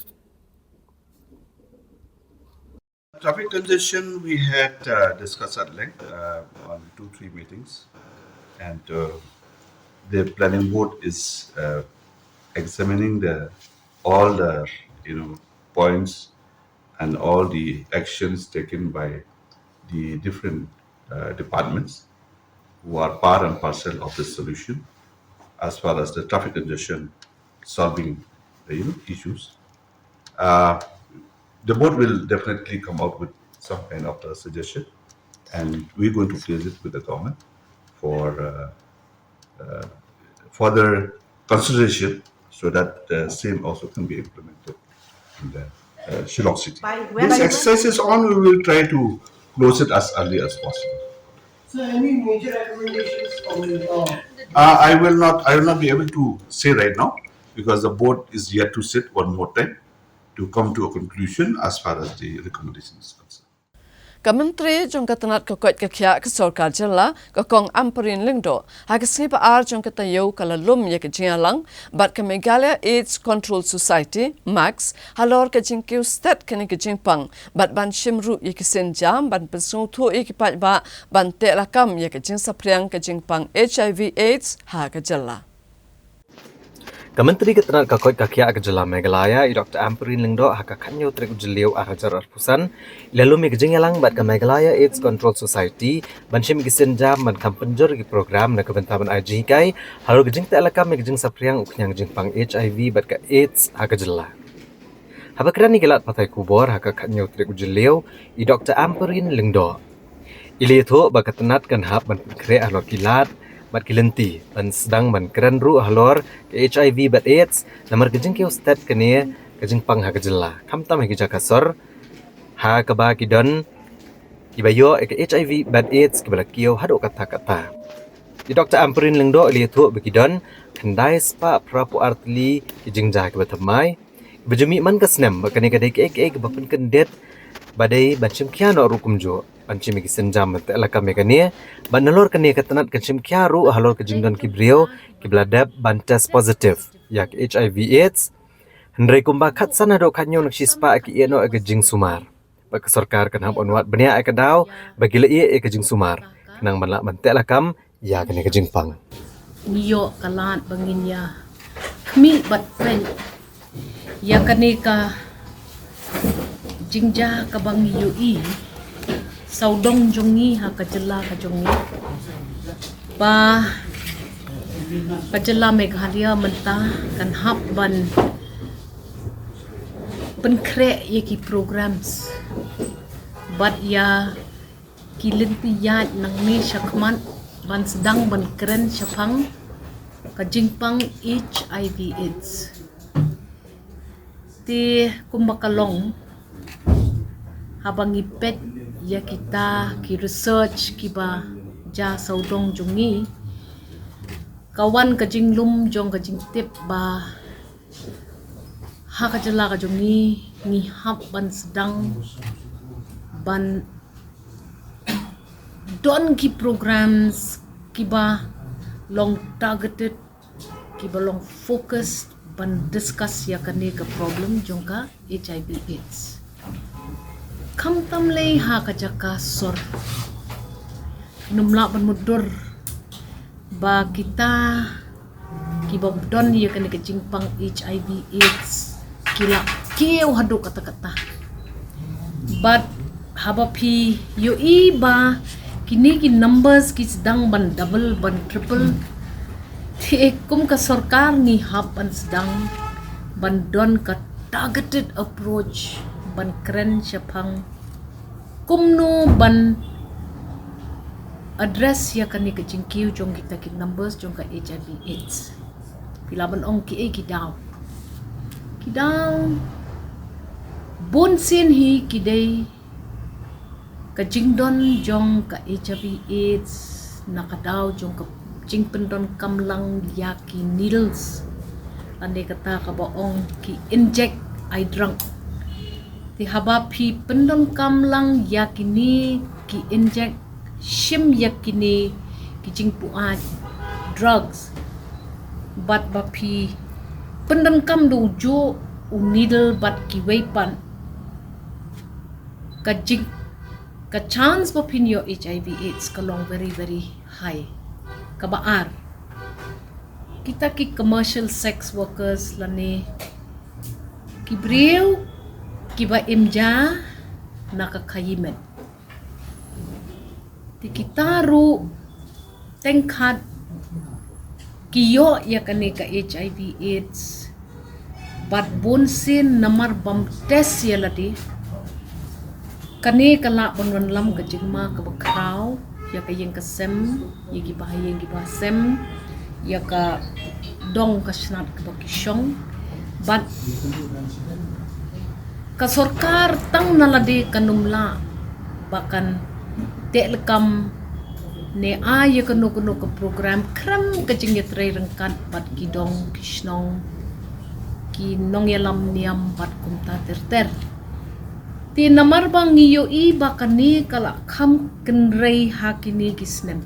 Traffic congestion we had uh, discussed at length uh, on two, three meetings, and uh, the planning board is uh, examining the all the you know points and all the actions taken by the different uh, departments who are part and parcel of the solution as far as the traffic congestion solving uh, you know issues. Uh, the board will definitely come out with some kind of a suggestion, and we're going to place it with the government for uh, uh, further consideration, so that the same also can be implemented in the uh, Shillong city. This exercise is on. We will try to close it as early as possible. So, any major recommendations from the uh, I will not. I will not be able to say right now because the board is yet to sit one more time to come to a conclusion as far as the recommendation is concerned. Ka Myntri jong ka tnat ka koit ka khiah ka sorkar jylla, ka Kong Ampareen Lyngdoh, ha ka sngi ba ar jong ka taïew ka la lum ïa ka jingïalang bad ka Meghalaya AIDS Control Society, MACS, halor ka jingkiew stet kane ka jingpang bad ban shim ruh ïa ki sienjam ban pynsngewthuh ïa ki paidbah ban teh lakam ïa ka jingsaphriang ka jingpang HIV AIDS ha ka jylla. Ka Myntri ka tnat ka koit ka khiah ka jylla Meghalaya, i Doktor Ampareen Lyngdoh, ha ka khathynñiew tarik u Jylliew ar hajar arphew san, i la lum ïa ka jingïalang bad ka Meghalaya AIDS Control Society ban shim ïa ki sienjam ban kham pynjur ïa ki program na ka bynta ban ai jinghikai halor ka jingteh lakam ïa ka jingsaphriang u khñiang jingpang HIV bad ka AIDS ha ka jylla. Haba kren ïa ki lad pathai khubor ha ka khathynñiew tarik u Jylliew, i Doktor Ampareen Lyngdoh, i la ïathuh ba ka tnat kan hap ban pynkhreh halor ki lad bad ki lynti ban sdang ban kren ruh halor ka HIV bad AIDS, namar ka jingkiew stet kane ka jingpang ha ka jylla, khamtam ha ki jaka sor, ha kaba ki don kiba ïoh ïa ka HIV bad AIDS kiba la kiew haduh katta katta. I Doktor Ampareen Lyngdoh i la ïathuh ba ki don khyndai spah phraphew ar tylli ki jingjia kiba thymmai, ba ju mih man ka snem, ba kane ka dei kaei kaei kaba pynkyndit, ba dei ban shim khia noh ruh kumjuh ban shim ïa ki sienjam ban teh lakam ïa kane, bad nalor kane ka tnat kan shim khia ruh halor ka jingdon ki briew kiba la dep ban test positive ïa ka HIV AIDS. Hynrei kumba khatsan haduh khathynñiew na ka shispah ki ïeh noh ïa ka jingsumar. Bad ka sorkar kan hap ban wad bniah ïa ka daw ba ki la ïeh ïa ka jingsumar khnang ban lah ban teh lakam ïa kane ka jingpang. Ngi ïoh ka lad ba ngin ïa khmih bad peit ïa kane ka jingjia kaba ngi ïohi sawdong jong ngi ha ka jylla ka jong ngi, ba ka jylla Meghalaya mynta kan hap ban pynkhreh ïa ki programs bad ïa ki lynti ïaid nangne shakhmat ban sdang ban kren shaphang ka jingpang HIV AIDS. Te kumba ka long, haba ngi peit ïa kita ki research kiba jia sawdong jong ngi, ka wan ka jinglum jong ka jingtip ba ha ka jylla ka jong ngi, ngi hap ban sdang ban don ki programs kiba long targeted, kiba long focused ban discuss ïa kane ka problem jong ka HIV AIDS. Khamtam lei ha ka jaka sor, ngim lah ban mutdur ba kita kiba don ïa kane ka jingpang HIV AIDS ki la kiew haduh katta katta. Bad haba phi ïohi ba kine ki numbers ki sdang ban double ban triple, te kum ka sorkar ngi hap ban sdang ban don ka targeted approach ban kren shaphang kumno ban address ïa kane ka jingkiew jong kita ki numbers jong ka HIV AIDS. Phi lah ban ong kiei ki daw. Ki daw, bun sien hi ki dei ka jingdon jong ka HIV AIDS na ka daw jong ka jingpyndonkam lang ïa ki needles, lane kata kaba ong ki inject eye drug. Te haba phi pyndonkam lang ïa kine ki inject, shim ïa kine ki jingpuaid drugs, bad ba phi pyndonkam da u juh u needle bad kiwei pat, ka jing, ka chance ba phin ïoh HIV AIDS ka long very very high. Kaba ar, kita ki commercial sex workers lane ki briew kiba im ja na ka khaïi met. Te kita ruh teng khad ki ïoh ïa kane ka HIV AIDS, bad bun sien namar bym test ïa lade, Kane ka lah ban wanlam ka jingma kaba khraw ïa ka ïing ka sem, ïa ki bahaïing ki bahasem, ïa ka dong ka snat kaba ki shong. Bad ka sorkar tang na lade kan ym lah ba kan teh lakam ne ai ïa kano kano ka program khlem ka jingïatrei ryngkat bad ki dong ki shnong, ki nongïalam niam bad kumta ter ter. Te namar ba ngi ïohi ba kane ka la kham kynrei ha kine ki snem,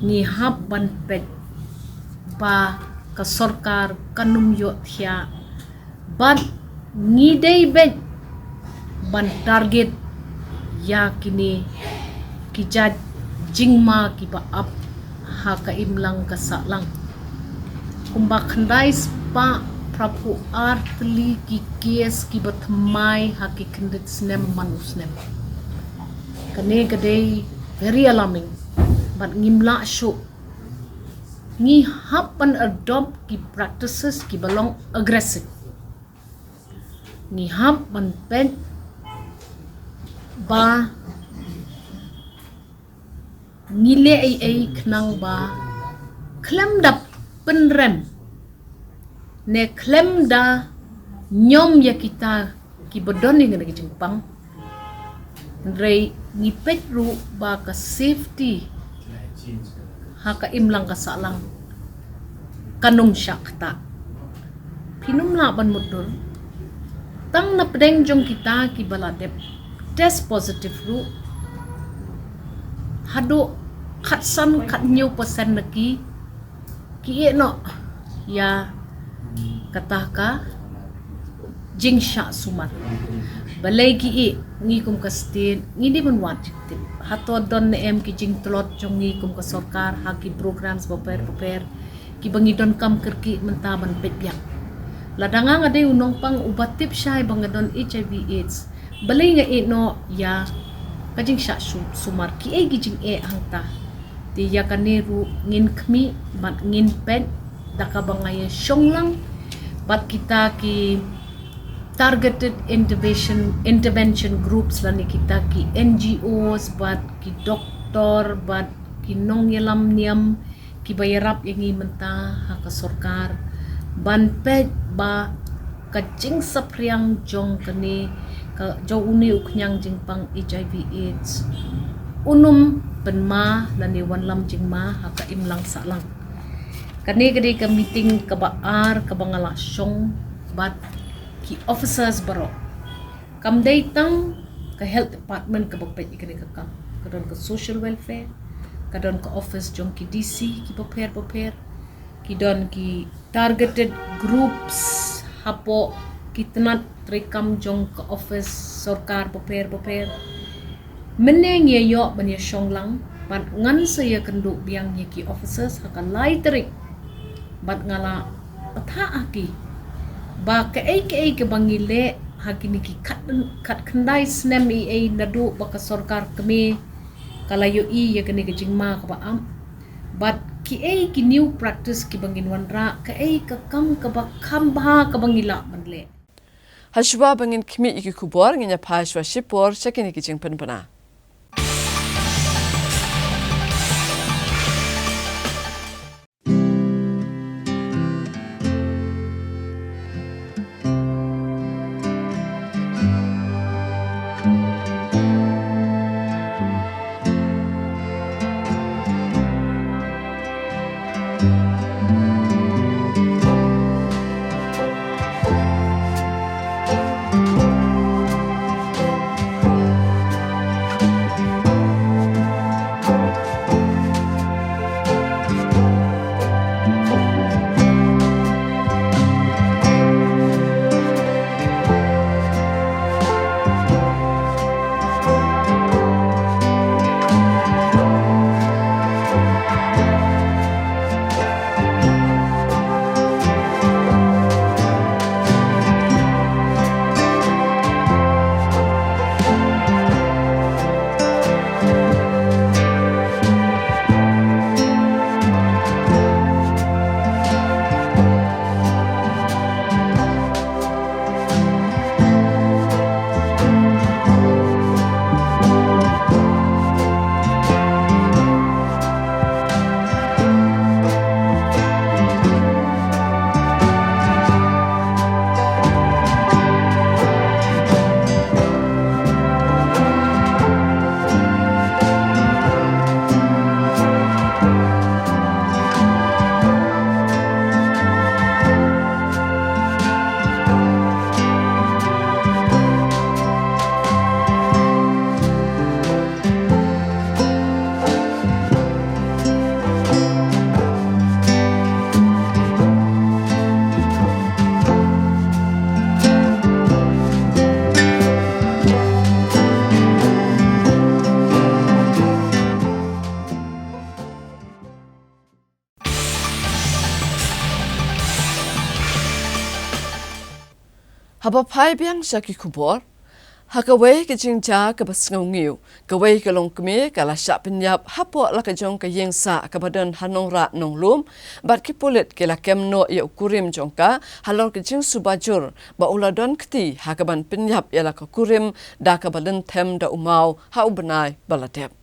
ngi hap ban peit ba ka sorkar kan ym ïohthiah, bad ngi dei beit ban target ïa kine ki jait jingma kiba ap ha ka imlang ka sahlang. Kumba khyndai spah phra phew ar tylli ki case kiba thymmai ha ki khyndiat snem man u snem. Kane ka dei very alarming. Bad ngim lah shuh, ngi hap ban adopt ki practices kiba long aggressive. Ngi hap ban peit ba ngi leh ei ei khnang ba khlem da pynrem ne khlem da ñiom ïa kita kiba don ïa kane ka jingpang. Hynrei ngi peit ruh ba ka safety ha ka imlang ka sahlang kan ym shah ktah. Phin ym lah ban mutdur. Tang na pdeng jong kita kiba la dep test positive ruh, haduh khatsan khathynñiew percent na ki, ki ïeh noh ïa kata ka jingshah sumar. Balei ki ïeh? Ngi kum ka state ngi dei ban wad jingtip. Hato don ne em ki jingtlot jong ngi kum ka sorkar ha ki programs bapher bapher kiba ngi donkam kyrkieh mynta ban peit biang? Lada nga nga dei u nongpang uba tip shai ba nga don H I V AIDS, balei nga ïeh noh ïa ka jingshah shu-, sumar? Kiei ki jingeh hangta? Te ïa kane ruh ngin khmih bad ngin peit da kaba nga ïa shong lang bad kita ki targeted intervention, intervention groups lane kita ki N G Os bad ki doktor bad ki nongïalam niam kiba ïarap ïa ngi mynta ha ka sorkar ban peit ba ka jingsaphriang jong kane ka, jong une u khñiang jingpang H I V AIDS un ym pynma lane wanlam jingma ha ka imlang sahlang. Kane ka dei ka meeting kaba ar kaba nga la shong bad ki officers baroh. Kam dei tang ka health department kaba peit ïa kane ka kam. Ka don ka social welfare, ka don ka office jong ki D C kiba pher bapher, ki don ki targeted groups hapoh ki tnat treikam jong ka office sorkar bapher bapher. Mynne ngi ïa ïoh ban ïa shong lang bad ngan sa ïa kynduh biang ïa ki officers ha ka lai tarik bad nga la pathah ha ki ba kaei kaei kaba ngi leh ha kine ki khat, khat khyndai snem ei ei naduh ba ka sorkar kmie ka la ïohi ïa kane ka jingma kaba ap, bad kiei ki new practice kiba ngin wanrah, kaei ka kam kaba kham bha kaba ngi lah ban leh. Hashwa ba ngin khmih ïa ki khubor, ngin ïa phai shwa shipor sha kine ki jingpynbna. Haba phai biang sha ki khubor, ha kawei ka jingjia kaba sngew ngiew, kawei ka longkmie ka la shah pynïap hapoh la ka jong ka ïing sah kaba don ha Nongrah Nonglum, bad ki pulit ki la kem noh ïa u kurim jong ka halor ka jingsuba jur ba u la don kti ha kaban pynïap ïa la ka kurim da kaba lynthem da u maw ha u bnai ba la dep.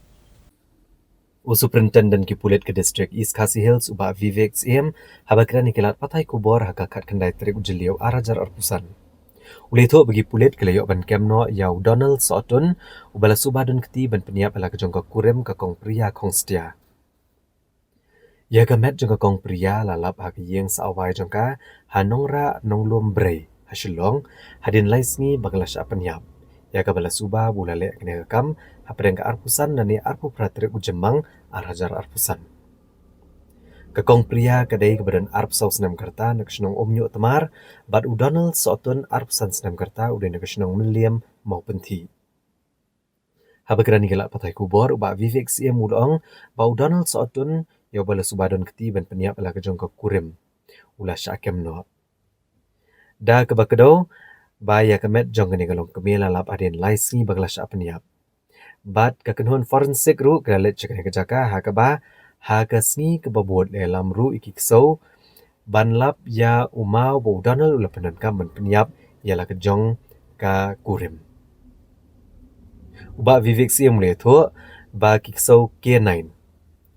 U Superintendent ki pulit ka District East Khasi Hills, u Bah Vivek Syiem, haba kren ïa ki lad pathai khubor ha ka khatkhyndai tarik u Jylliew ar hajar arphew san, u la ïathuh ba ki pulit ki la ïoh ban kem noh ïa u Donald Sohtun, uba la suba don kti ban pynïap ïa la ka jong ka kurim ka Kong Priya Khongstia. Ïa ka met jong ka Kong Priya la lap ha ka ïing sah wai jong ka ha Nongrah Nonglum Brei ha Shillong, hadien lai sngi ba ka la shah pynïap, ïa kaba la suba ba u la leh kane ka kam hapdeng ka arphew san lane arphew phra tarik u Jymmang ar hajar arphew san. Ka Kong Priya ka dei kaba don arphew saw snem ka rta na ka shnong Umñiuhtmar, bad u Donald Sohtun arphew san snem ka rta, u dei na ka shnong Mylliem Mawpynthih. Haba kren ïa ki lad pathai khubor, u Bah Vivek Syiem u la ong ba u Donald Sohtun, ïa uba la suba don kti ban pynïap ïa la ka jong ka kurim, u la shah kem noh. Da kaba kdew ba ïa ka met jong kane ka longkmie la lap hadien lai sngi ba ka la shah pynïap. Bad ka kynhun forensic ruh ka la leit sha kane ka jaka, ha kaba ha ka sngi kaba bud la ïalam ruh ïa ki ksew ban lap ïa u maw ba u Donald u la pyndonkam ban pynïap ïa la ka jong ka kurim. U Bah Vivek Syiem u la ïathuh ba ki ksew K nine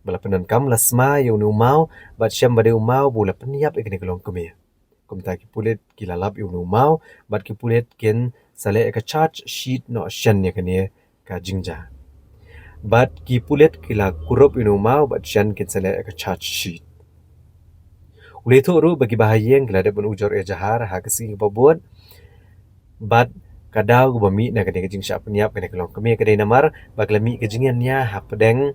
ba la pyndonkam la sma ïa une u maw bad shem ba dei u maw ba u la pynïap ïa kane ka longkmie. Kumta ki pulit ki la lap ïa une u maw bad ki pulit kin sa leh ïa ka charge sheet noh shen ïa kane ka jingjia. Bad ki pulit ki la kurup ïa une u maw bad shen kin sa leh ïa ka charge sheet. U la ïathuh ruh ba kiba ha ïing ki la dep ban ujor ïa jahar ha ka sngi kaba bud, bad ka daw kaba mih na kane ka jingshah pynïap kane ka longkmie ka dei namar ba ka la mih ka jingïainïa hapdeng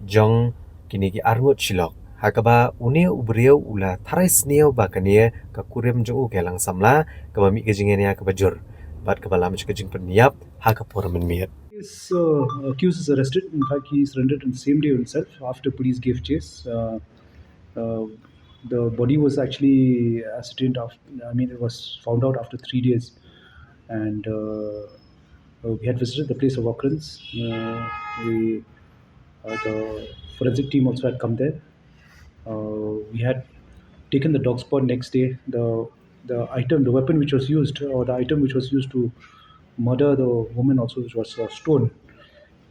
jong kine ki arngut shi lok, ha kaba une u briew u la tharai sniew ba kane ka kurim jong u ka ïalang samla, kaba mih ka jingïainïa kaba jur bad kaba lam sha ka jingpynïap ha ka por mynmiet. This uh, accused is arrested. In fact, he surrendered on the same day himself after police gave chase. Uh, uh, the body was actually ascertained after, I mean, it was found out after three days. And uh, uh, we had visited the place of occurrence. Uh, we, uh, the forensic team also had come there. Uh, we had taken the dog spot next day. The the item, the weapon which was used, or the item which was used to murder the woman also, which was a stone.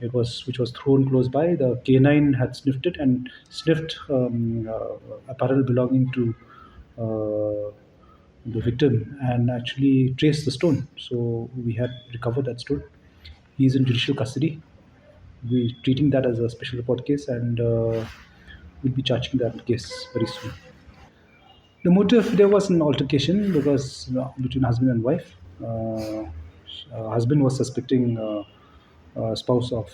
It was which was thrown close by. The K nine had sniffed it and sniffed um, uh, apparel belonging to uh, the victim and actually traced the stone. So we had recovered that stone. He's in judicial custody. We're treating that as a special report case and uh, we'll be charging that case very soon. The motive, there was an altercation because uh, between husband and wife. Uh, uh, husband was suspecting uh, uh, spouse of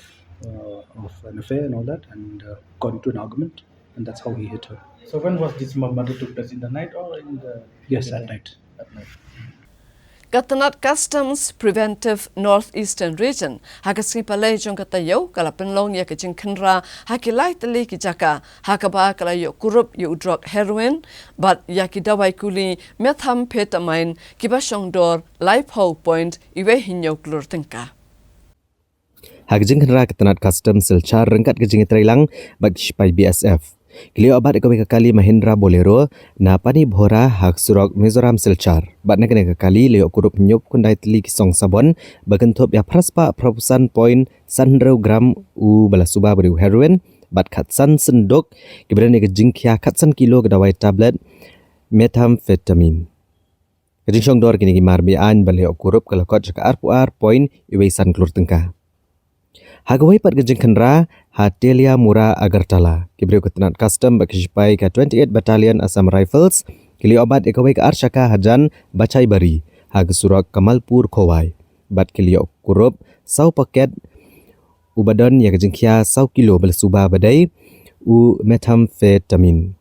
uh, of an affair and all that, and uh, got into an argument, and that's how he hit her. So when was this murder took place, in the night or in the? Yes, at night. At night. Ka tnat Customs Preventive North Eastern Region ha ka sngi palei jong ka taïew ka la pynlong ïa ka jingkhynra ha ki lai tylli ki jaka ha kaba ka la ïoh kurup ïa u drok heroin bad ïa ki dawai kuli methamphetamine kiba shongdor laiphew point iwei hynñiew klur tyngka. Ha ka jingkhynra ka tnat Customs Silchar ryngkat ka jingïatreilang bad ki shipai B S F ki la ïoh bat ïa kawei ka kali Mahindra Bolero na Panibhora ha ka surok Mizoram Silchar. Bad na kane ka kali la ïoh kurup hynñiewphew khyndai tylli ki song sabon ba kynthup ïa phra spah phraphew san point san hynriew gram u ba la suba ba dei u heroin bad khatsan synduk kiba don ïa ka jingkhia khatsan kilo ka dawai tablet methamphetamine. Ka jingshongdor kine ki mar be-aiñ ba la ïoh kurup ka la kot sha ka arphew ar point iwei san klur tyngka. Ha kawei pat ka jingkhynra ha Teliamura Agartala, ki briew ka tnat Customs bad ki shipai ka twenty-eight Battalion Assam Rifles ki la ïoh bat ïa kawei ka ar shaka hajan Bachaibari ha ka surok Kamalpur Khowai. Bad ki la ïoh kurup saw paket u ba don ïa ka jingkhia saw kilo ba la suba ba dei u methamphetamine.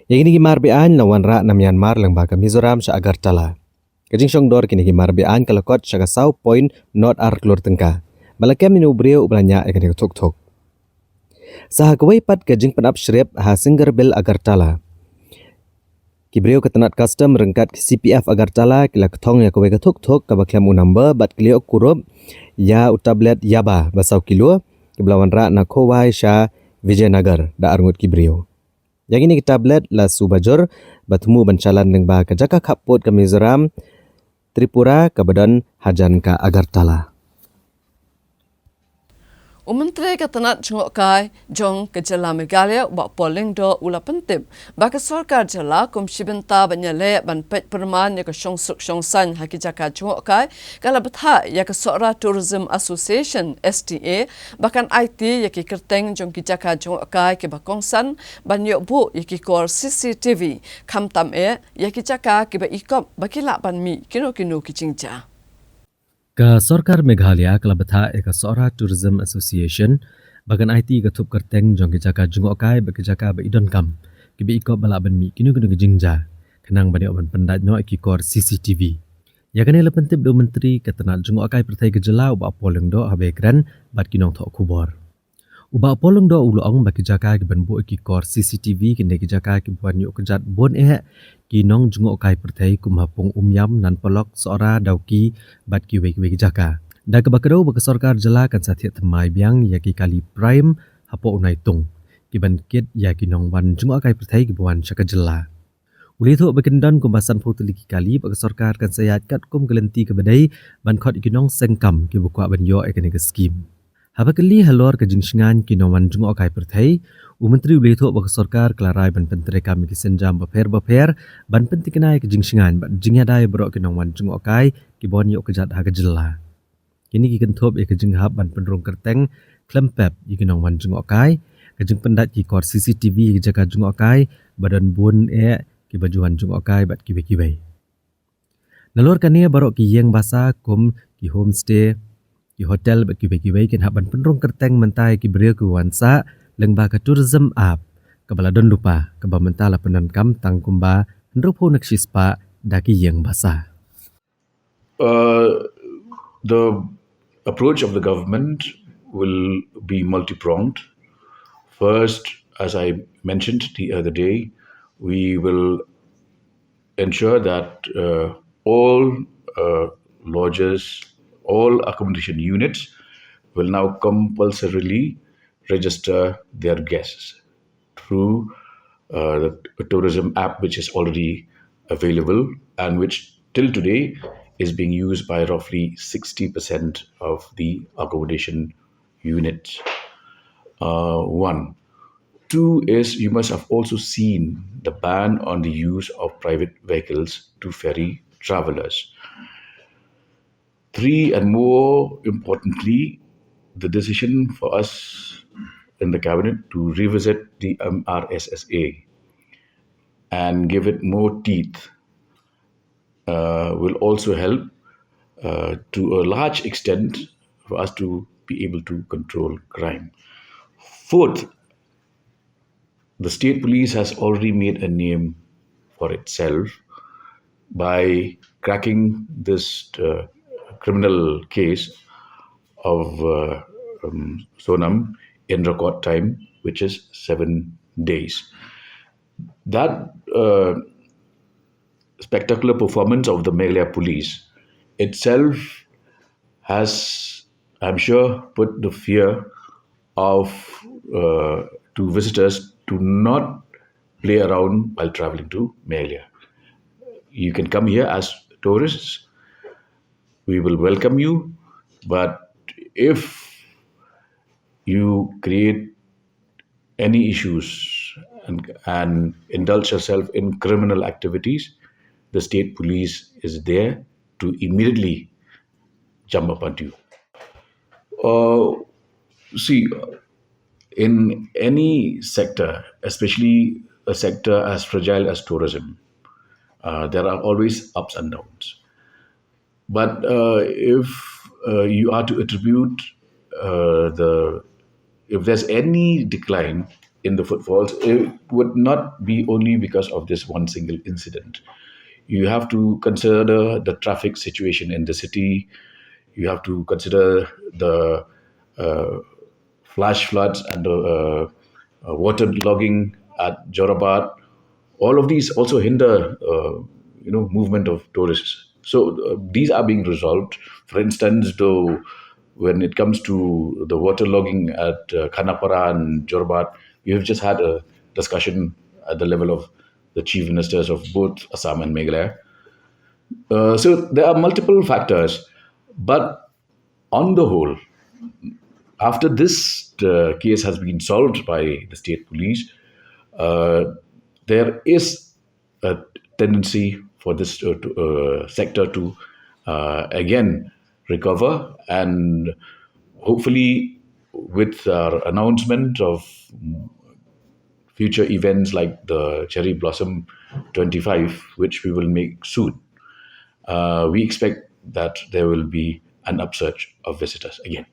Ïa kine ki mar be-aiñ la wanrah na Myanmar lyngba ka Mizoram sha Agartala. Ka jingshongdor kine ki mar be-aiñ ka la kot sha ka saw point not ar klur tyngka. Ba la kem ïa une u briew uba la ñiah ïa kane ka thuk thuk. Sa ha kawei pat ka jingpynap shrip ha Singerbil Agartala, Ki briew ka tnat custom ryngkat ki C P F Agartala ki la kthong ïa kawei ka thuk thuk kaba khlem u number bad ki la ïoh kurup ïa u tablet yaba ba saw kilo, kiba la wanrah na Khowai sha Vijaynagar da arngut ki briew. Ïa kine ki tablet la shu bajur ba thmu ban shalan lyngba ka jaka khappud ka Mizoram, Tripura kaba don hajan ka Agartala. U Myntri ka tnat jngohkai jong ka jylla Meghalaya, u Bah Paul Lyngdoh, u la pyntip ba ka sorkar jylla kum shi bynta ban ïaleh ban peit pyrman ïa ka shongsuk shongsaiñ ha ki jaka jngohkai, ka la bthah ïa ka Sohra Tourism Association, S T A, ba kan aiti ïa ki kyrteng jong ki jaka jngohkai kiba kongsan ban ïoh buh ïa ki kor C C T V, khamtam eh ïa ki jaka kiba ikop ba ki lah ban mih kino kino ki jingjia. Ka sorkar Meghalaya ka la bthah ïa ka Sohra Tourism Association ba kan aiti ïa ka thup kyrteng jong ki jaka jngohkai bad ki jaka ba i donkam kiba ikop ba lah ban mih kino kino ki jingjia, khnang ban ïoh ban pyndait noh ïa ki kor C C T V. Ïa kane la pyntip da u Myntri ka tnat jngohkai pyrthei ka jylla, u Bah Paul Lyngdoh, haba ïakren bad ki nongthoh khubor. U Bah Paul Lyngdoh u la ong ba ki jaka kiban buh ïa ki kor C C T V ki dei ki jaka kiban ïoh kjat bun eh ki nongjngohkai pyrthei kum ha Pung Umiam, Nan Polok, Sohra, Dawki bad kiwei kiwei ki jaka. Da kaba kdew ba ka sorkar jylla kan sa thied thymmai biang ïa ki kali Prime hapoh u Naitung, kiban kit ïa ki nongwan jngohkai pyrthei kiba wan sha ka jylla. U la ïathuh ba kin don kumba sanphew tylli ki kali bad ka sorkar kan sa ïaid katkum ka lynti kaba dei ban khot ïa ki nongseng kam kiba kwah ban ïoh ïa kane ka skim. Haba kylli halor ka jingshngaiñ ki nongwan jngohkai pyrthei, u Myntri u la ïathuh ba ka sorkar ka la rai ban pyntreikam ïa ki sienjam bapher bapher ban pynthikna ïa ka jingshngaiñ bad jingïada ïa baroh ki nongwan jngohkai kiban ïoh kjat ha ka jylla. Kine ki kynthup ïa ka jinghap ban pynrung kyrteng khlem pep ïa ki nongwan jngohkai, ka jingpyndait ki kor C C T V ïa ki jaka jngohkai ba don bun eh kiba ju wan jngohkai bad kiwei kiwei. Nalor kane, baroh ki ïing basa kum ki homestay, ki hotel bad kiwei kiwei kin hap ban pynrung kyrteng mynta ïa ki briew kiba wan sah lyngba ka tourism app kaba la don lypa, kaba mynta la pyndonkam tang kumba hynriewphew na ka shispah da ki ïing basa. Uh, the approach of the government will be multi-pronged. First, as I mentioned the other day, we will ensure that uh, all uh, lodges, all accommodation units will now compulsorily register their guests through uh, the tourism app, which is already available and which till today is being used by roughly sixty percent of the accommodation units. Uh, one. Two is you must have also seen the ban on the use of private vehicles to ferry travelers. Three, and more importantly, the decision for us in the cabinet to revisit the M R S S A and give it more teeth uh, will also help uh, to a large extent for us to be able to control crime. Fourth, the state police has already made a name for itself by cracking this uh, criminal case of uh, um, Sonam in record time, which is seven days. That uh, spectacular performance of the Meghalaya police itself has, I'm sure, put the fear of uh, to visitors to not play around while traveling to Meghalaya. You can come here as tourists. We will welcome you, but if you create any issues and, and indulge yourself in criminal activities, the state police is there to immediately jump upon you. Uh, see, in any sector, especially a sector as fragile as tourism, uh, there are always ups and downs. But uh, if uh, you are to attribute uh, the, if there's any decline in the footfalls, it would not be only because of this one single incident. You have to consider the traffic situation in the city. You have to consider the uh, flash floods and the uh, uh, water logging at Jorabat, all of these also hinder, uh, you know, movement of tourists. So uh, these are being resolved. For instance, though, when it comes to the water logging at uh, Khanapara and Jorabat, we have just had a discussion at the level of the chief ministers of both Assam and Meghalaya. Uh, so there are multiple factors, but on the whole, after this uh, case has been solved by the state police, uh, there is a tendency for this uh, to, uh, sector to uh, again recover, and hopefully, with our announcement of future events like the Cherry Blossom twenty-five, which we will make soon, uh, we expect that there will be an upsurge of visitors again.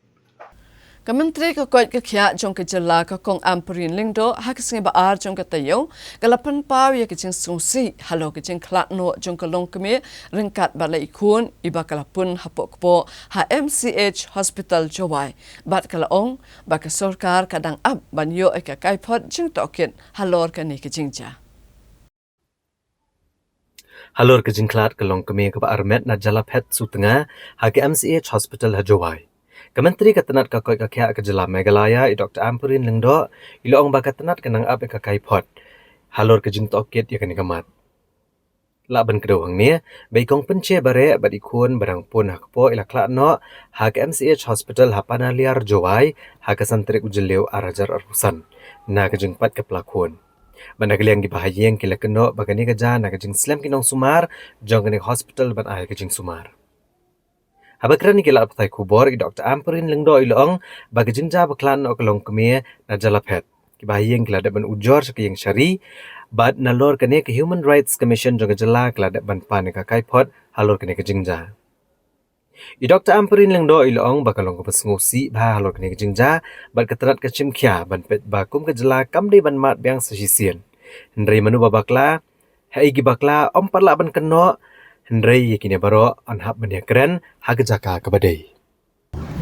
Ka Myntri ka koit ka khiah jong ka jylla ka Kong Ampareen Lyngdoh ha ka sngi ba ar jong ka taïew ka la pynpaw ïa ka jingsngewsih halor ka jingkhlad noh jong ka longkmie ryngkat bad la i khun iba ka la pun hapoh kpoh ha M C H Hospital Jowai, bad ka la ong ba ka sorkar ka dang ap ban ïoh ïa ka kaiphod jingtohkit halor kane ka jingjia. Halor ka jingkhlad ka longkmie kaba armet na Jalaphet Sutnga ha ka M C H Hospital ha Jowai, ka Myntri ka tnat ka koit ka khiah ka jylla Meghalaya, i Doktor Ampareen Lyngdoh, i la ong ba ka tnat ka nang ap ïa ka kaiphod halor ka jingtohkit ïa kane ka mat. Lah ban kdew hangne ba i Kong Pynche Bareh bad i khun ba dang pun ha kpoh i la khlad noh ha ka M C H Hospital ha Panaliar, Jowai, ha ka san tarik u Jylliew ar hajar arphew san, na ka jingpait ka pla khun. Bad na ka liang kiba ha ïing ki la kynnoh ba kane ka jia na ka jingslem ki nongsumar jong kane ka hospital ban ai ka jingsumar. Haba kren ïa ki lad pathai khubor, i Doktor Ampareen Lyngdoh i la ong ba ka jingjia ba khlad noh ka longkmie na Jalaphet, kiba ha ïing ki la dep ban ujor sha ka ïing shari, bad nalor kane ka Human Rights Commission jong ka jylla ka la dep ban pan ïa ka kaiphod halor kane ka jingjia. I Doktor Ampareen Lyngdoh i la ong ba ka long kaba sngewsih bha halor kane ka jingjia bad ka tnat ka shim khia ban peit ba kum ka jylla kam dei ban mad biang sa shisien. Hynrei mano ba bakla, haei ki bakla, ym pat lah ban kynnoh, hynrei ïa kine baroh yn hap ban ïakren ha ka jaka kaba dei.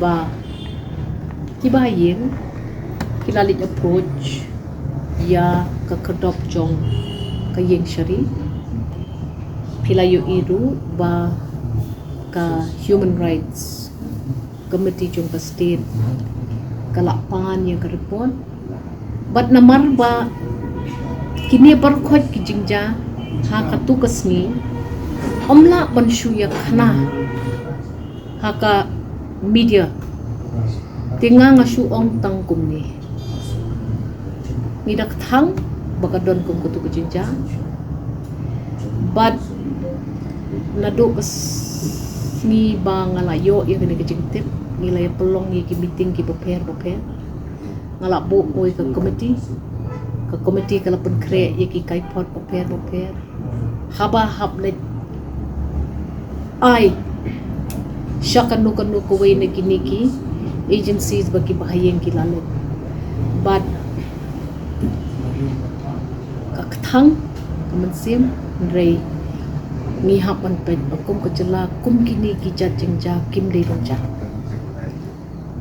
Ba kiba ha ïing ki la leit approach ïa ka khyrdop jong ka ïing shari. Phi la ïohi ruh ba ka Human Rights Committee jong ka state ka la pan ïa ka report. Bad namar ba kine baroh ki jingjia ha katu ka sngi, ym lah ban shu ïakhana ha ka media. Te nga nga shu ong tang kumne. Ngi da kthang ba ka don kum katu ka jingjia. Bad naduh ka sngi ba nga la ïoh ïa kane ka jingtip, ngi la ïa pynlong ïa ki meeting kiba pher ba pher. Nga la buh ïa ka committee. Ka committee ka la pynkhreh ïa ki kaiphod ba pher ba pher. Haba hap leit ai sha kano kano kawei na kine ki agencies ba kiba ha ïing ki la leit. Bad ka kthang ka mynsiem, hynrei ngi hap ban peit ba kum ka jylla kum kine ki jait jingjia kim dei ban jia.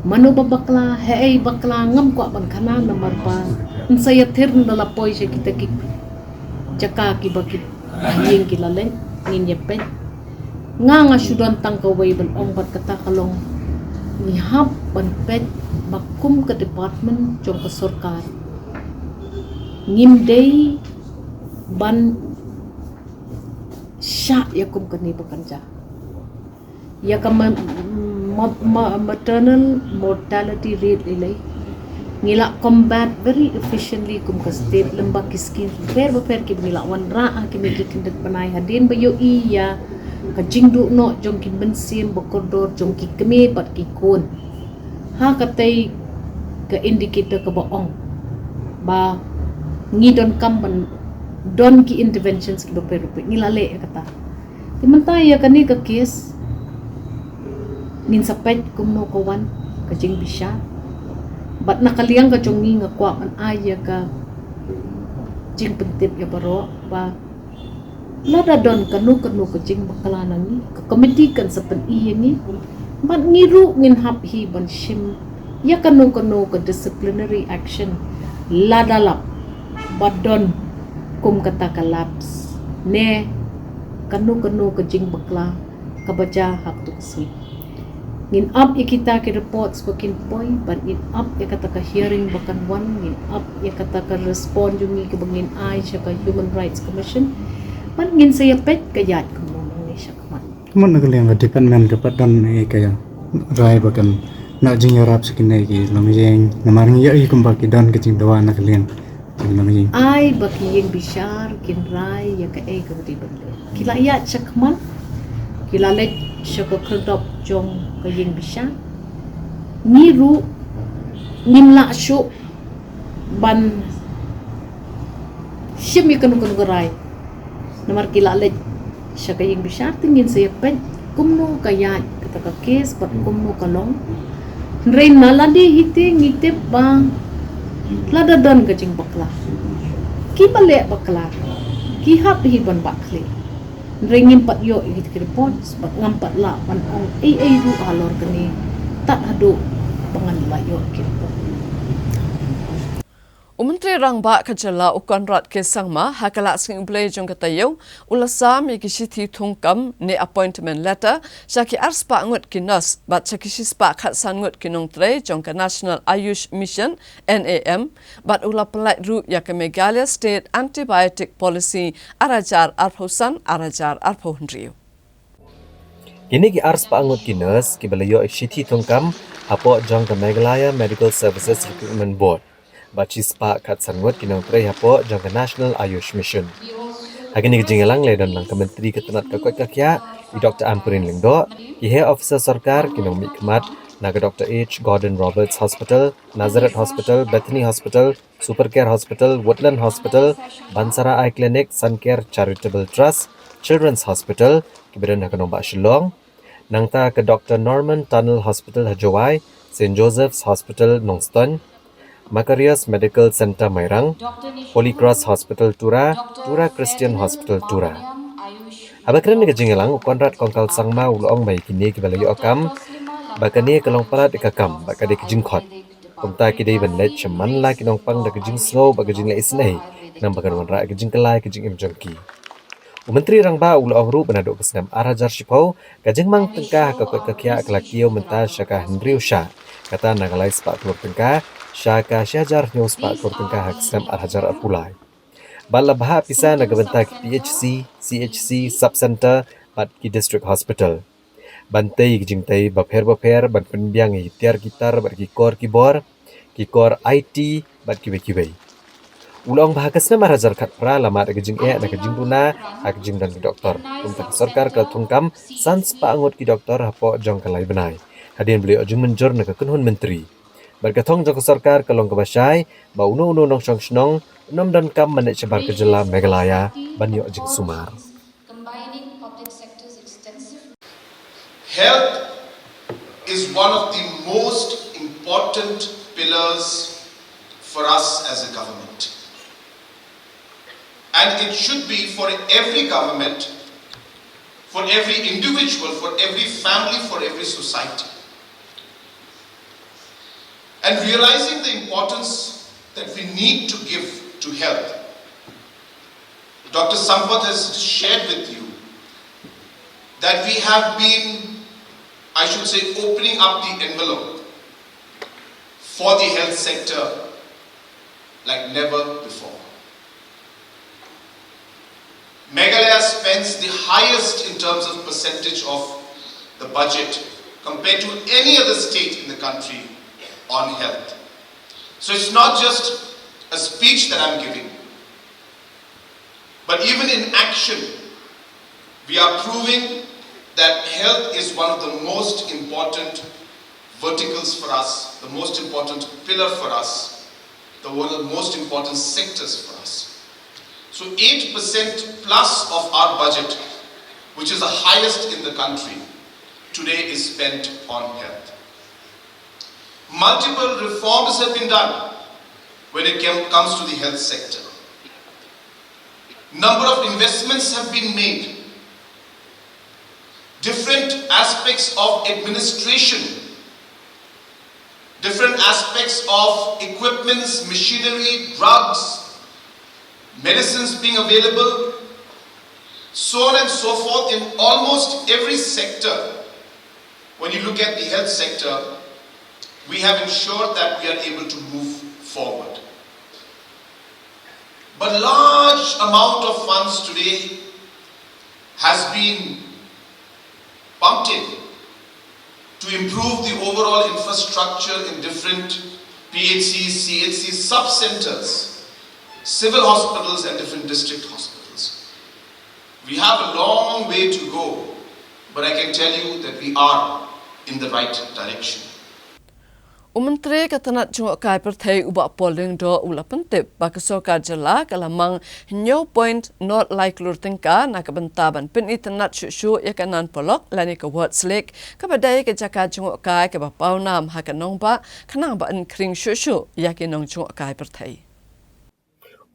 Mano ba bakla, haei bakla, ngam kwah ban khana namar ba yn sa ïathir ynda la poi sha kita ki jaka kiba ki ha ïing ki la leit, ngin ïa peit. Nga nga shu don tang kawei ban ong bad kata ka long, ngi hap ban peit ba kum ka department jong ka sorkar ngim dei ban shah ïa kum kane ba kan jia. Ïa ka ma-, ma-, ma-, maternal mortality rate lei lei, ngi la combat very efficiently kum ka state lyngba ki scheme bapher bapher kiba ngi la wanrah ha kine ki khyndiat bnai hadien ba ïohi ïa ka jingduh noh jong ki mynsiem ba kordor jong ki kmie bad ki khun. Ha katei ka indicator kaba ong ba ngi donkam ban don ki interventions kiba pher bapher, ngi la leh ïa kata. Te mynta ïa kane ka case ngin sa peit kumno ka wan ka jingbishar. Bad na ka liang ka jong ngi nga kwah ban ai ïa ka jingpyntip ïa baroh ba lada don kano kano ka jingbakla na ngi, ka committee kan sa pyni ïa ngi. Bad ngi ruh ngin hap hi ban shim ïa kano kano ka disciplinary action lada lap ba don Kum kata ka lapse ne kano kano ka jingbakla kaba jia ha katu ka sngi. Ngin ap ïa kita ki reports ba kin poi bad ngin ap ïa kata ka hearing ba kan wan, ngin ap ïa kata ka respond jong ngi kaba ngin ai sha ka Human Rights Commission bad ngin sa ïa peit ka ïaid kumno nangne sha khmat. Kumno na ka liang ka department ka pat don ei ka rai ba kan na jingïarap sha kine ki longïing, namar ngi ïohi kumba ki don ka jingdawa na ka liang ki longïing. Ai ba ki ïing bishar kin rai ïa kaei kaba dei ban leh. Ki la ïaid sha khmat, ki la leit sha ka khyrdop jong ka ïing bishar. Ngi ruh ngim lah shuh ban shim ïa kano kano ka rai. Namar ki la leit sha ka ïing bishar, te ngin sa ïa peit kumno ka ïaid kata ka case bad kumno ka long. Hynrei na lade hi te ngi tip ba lada don ka jingbakla, kiba leh bakla ki hap hi ban bakhlieh. Hynrei ngim pat ïoh ïa ki reports bad ngam pat lah ban ong ei ei ruh halor kane tad haduh ba ngan lah ïoh ïa ki report. U Myntri Rangbah ka jylla u Conrad K Sangma ha ka la sngi U Blei jong ka taïew u la sam ïa ki shithi thungkam ne appointment letter sha ki arspah ngut ki nurse bad sha ki shispah khatsan ngut ki nongtrei jong ka National Ayush Mission, NAM, bad u la pyllait ruh ïa ka Meghalaya State Antibiotic Policy ar hajar arphew san ar hajar arphew hynriew. Kine ki arspah ngut ki nurse kiba la ïoh shithi thungkam hapoh jong ka Meghalaya Medical Services Recruitment Board bad shispah khatsan ngut ki nongtrei hapoh jong ka National Ayush Mission. Ha kane ka jingïalang la don lang ka Myntri ka tnat ka koit ka khiah i Doctor Ampareen Lyngdoh, ki heh officer sorkar, ki nongmihkhmat na ka Doctor H Gordon Roberts Hospital, Nazareth Hospital, Bethany Hospital, Super Care Hospital, Woodland Hospital, Bansara Eye Clinic, Suncare Charitable Trust, Children's Hospital kiba don ha ka nongbah Shillong, nangta ka Doctor Norman Tunnel Hospital ha Jowai, Saint Joseph's Hospital Nongstoiñ, Makarios Medical Centre Mairang, Holy Cross Hospital Tura, Tura Christian Hospital Tura. Haba kren ha ka jingïalang u Conrad Kongkal Sangma u la ong ba ïa kine kiba la ïoh kam ba kane ka long palat ïa ka kam bad ka dei ka jingkhot. Kumta ki dei ban leit sha man la ki nongpang da ka jingsngew bad ka jingleh isynei, khnang ba kan wanrah ka jingkylla ïa ka jingim jong ki. U Myntri Rangbah u la ong ruh ba naduh ka snem ar hajar shiphew ka jingmang tyngka ha ka koit ka khiah ka la kiew mynta sha ka hynriew shah, kata na ka laispah klur tyngka sha ka shi hajar hynñiew spah klur tyngka ha ka snem ar hajar arphew lai. Bad la bhah pisa na ka bynta ki PHC, CHC, Sub Centre bad ki District Hospital ban tei ki jingtei bapher bapher ban pynbiang ïa ki tiar ki tar bad ki kor ki bor, ki kor IT bad kiwei kiwei. U la ong ba ha ka snem ar hajar khatphra la mad ka jingeh na ka jingduna ha ka jingdon ki doktor. Kumta ka sorkar ka la thungkam san spah ngut ki doktor hapoh jong ka lai bnai hadien ba la ïoh jingmynjur na ka kynhun myntri. Bad ka thong jong ka sorkar ka long kaba shai ba uno uno nongshong shnong un ym donkam ban leit shabar ka jylla Meghalaya ban ïoh jingsumar. Combining public sector's extensive Health is one of the most important pillars for us as a government. And it should be for every government, for every individual, for every family, for every society. And realizing the importance that we need to give to health, Doctor Sampath has shared with you that we have been, I should say, opening up the envelope for the health sector like never before. Meghalaya spends the highest in terms of percentage of the budget compared to any other state in the country on health. So it's not just a speech that I'm giving, but even in action, we are proving that health is one of the most important verticals for us, the most important pillar for us, the one of the most important sectors for us. So eight percent plus of our budget, which is the highest in the country, today is spent on health. Multiple reforms have been done when it came, comes to the health sector. Number of investments have been made. Different aspects of administration, different aspects of equipments, machinery, drugs, medicines being available, so on and so forth, in almost every sector. When you look at the health sector, we have ensured that we are able to move forward. But large amount of funds today has been pumped in to improve the overall infrastructure in different P H Cs, C H Cs, sub-centers, civil hospitals and different district hospitals. We have a long way to go, but I can tell you that we are in the right direction. U Myntri ka tnat jngohkai pyrthei u Bah Paul Lyngdoh u la pyntip ba ka sorkar jylla ka la mang hynñiew point nod lai klur tyngka na ka bynta ban pyni tnat shuh shuh ïa ka nan polok lane ka Wards Lake kaba dei ka jaka jngohkai kaba paw nam ha ka nongbah khnang ba yn khring shuh shuh ïa ki nong jngohkai pyrthei.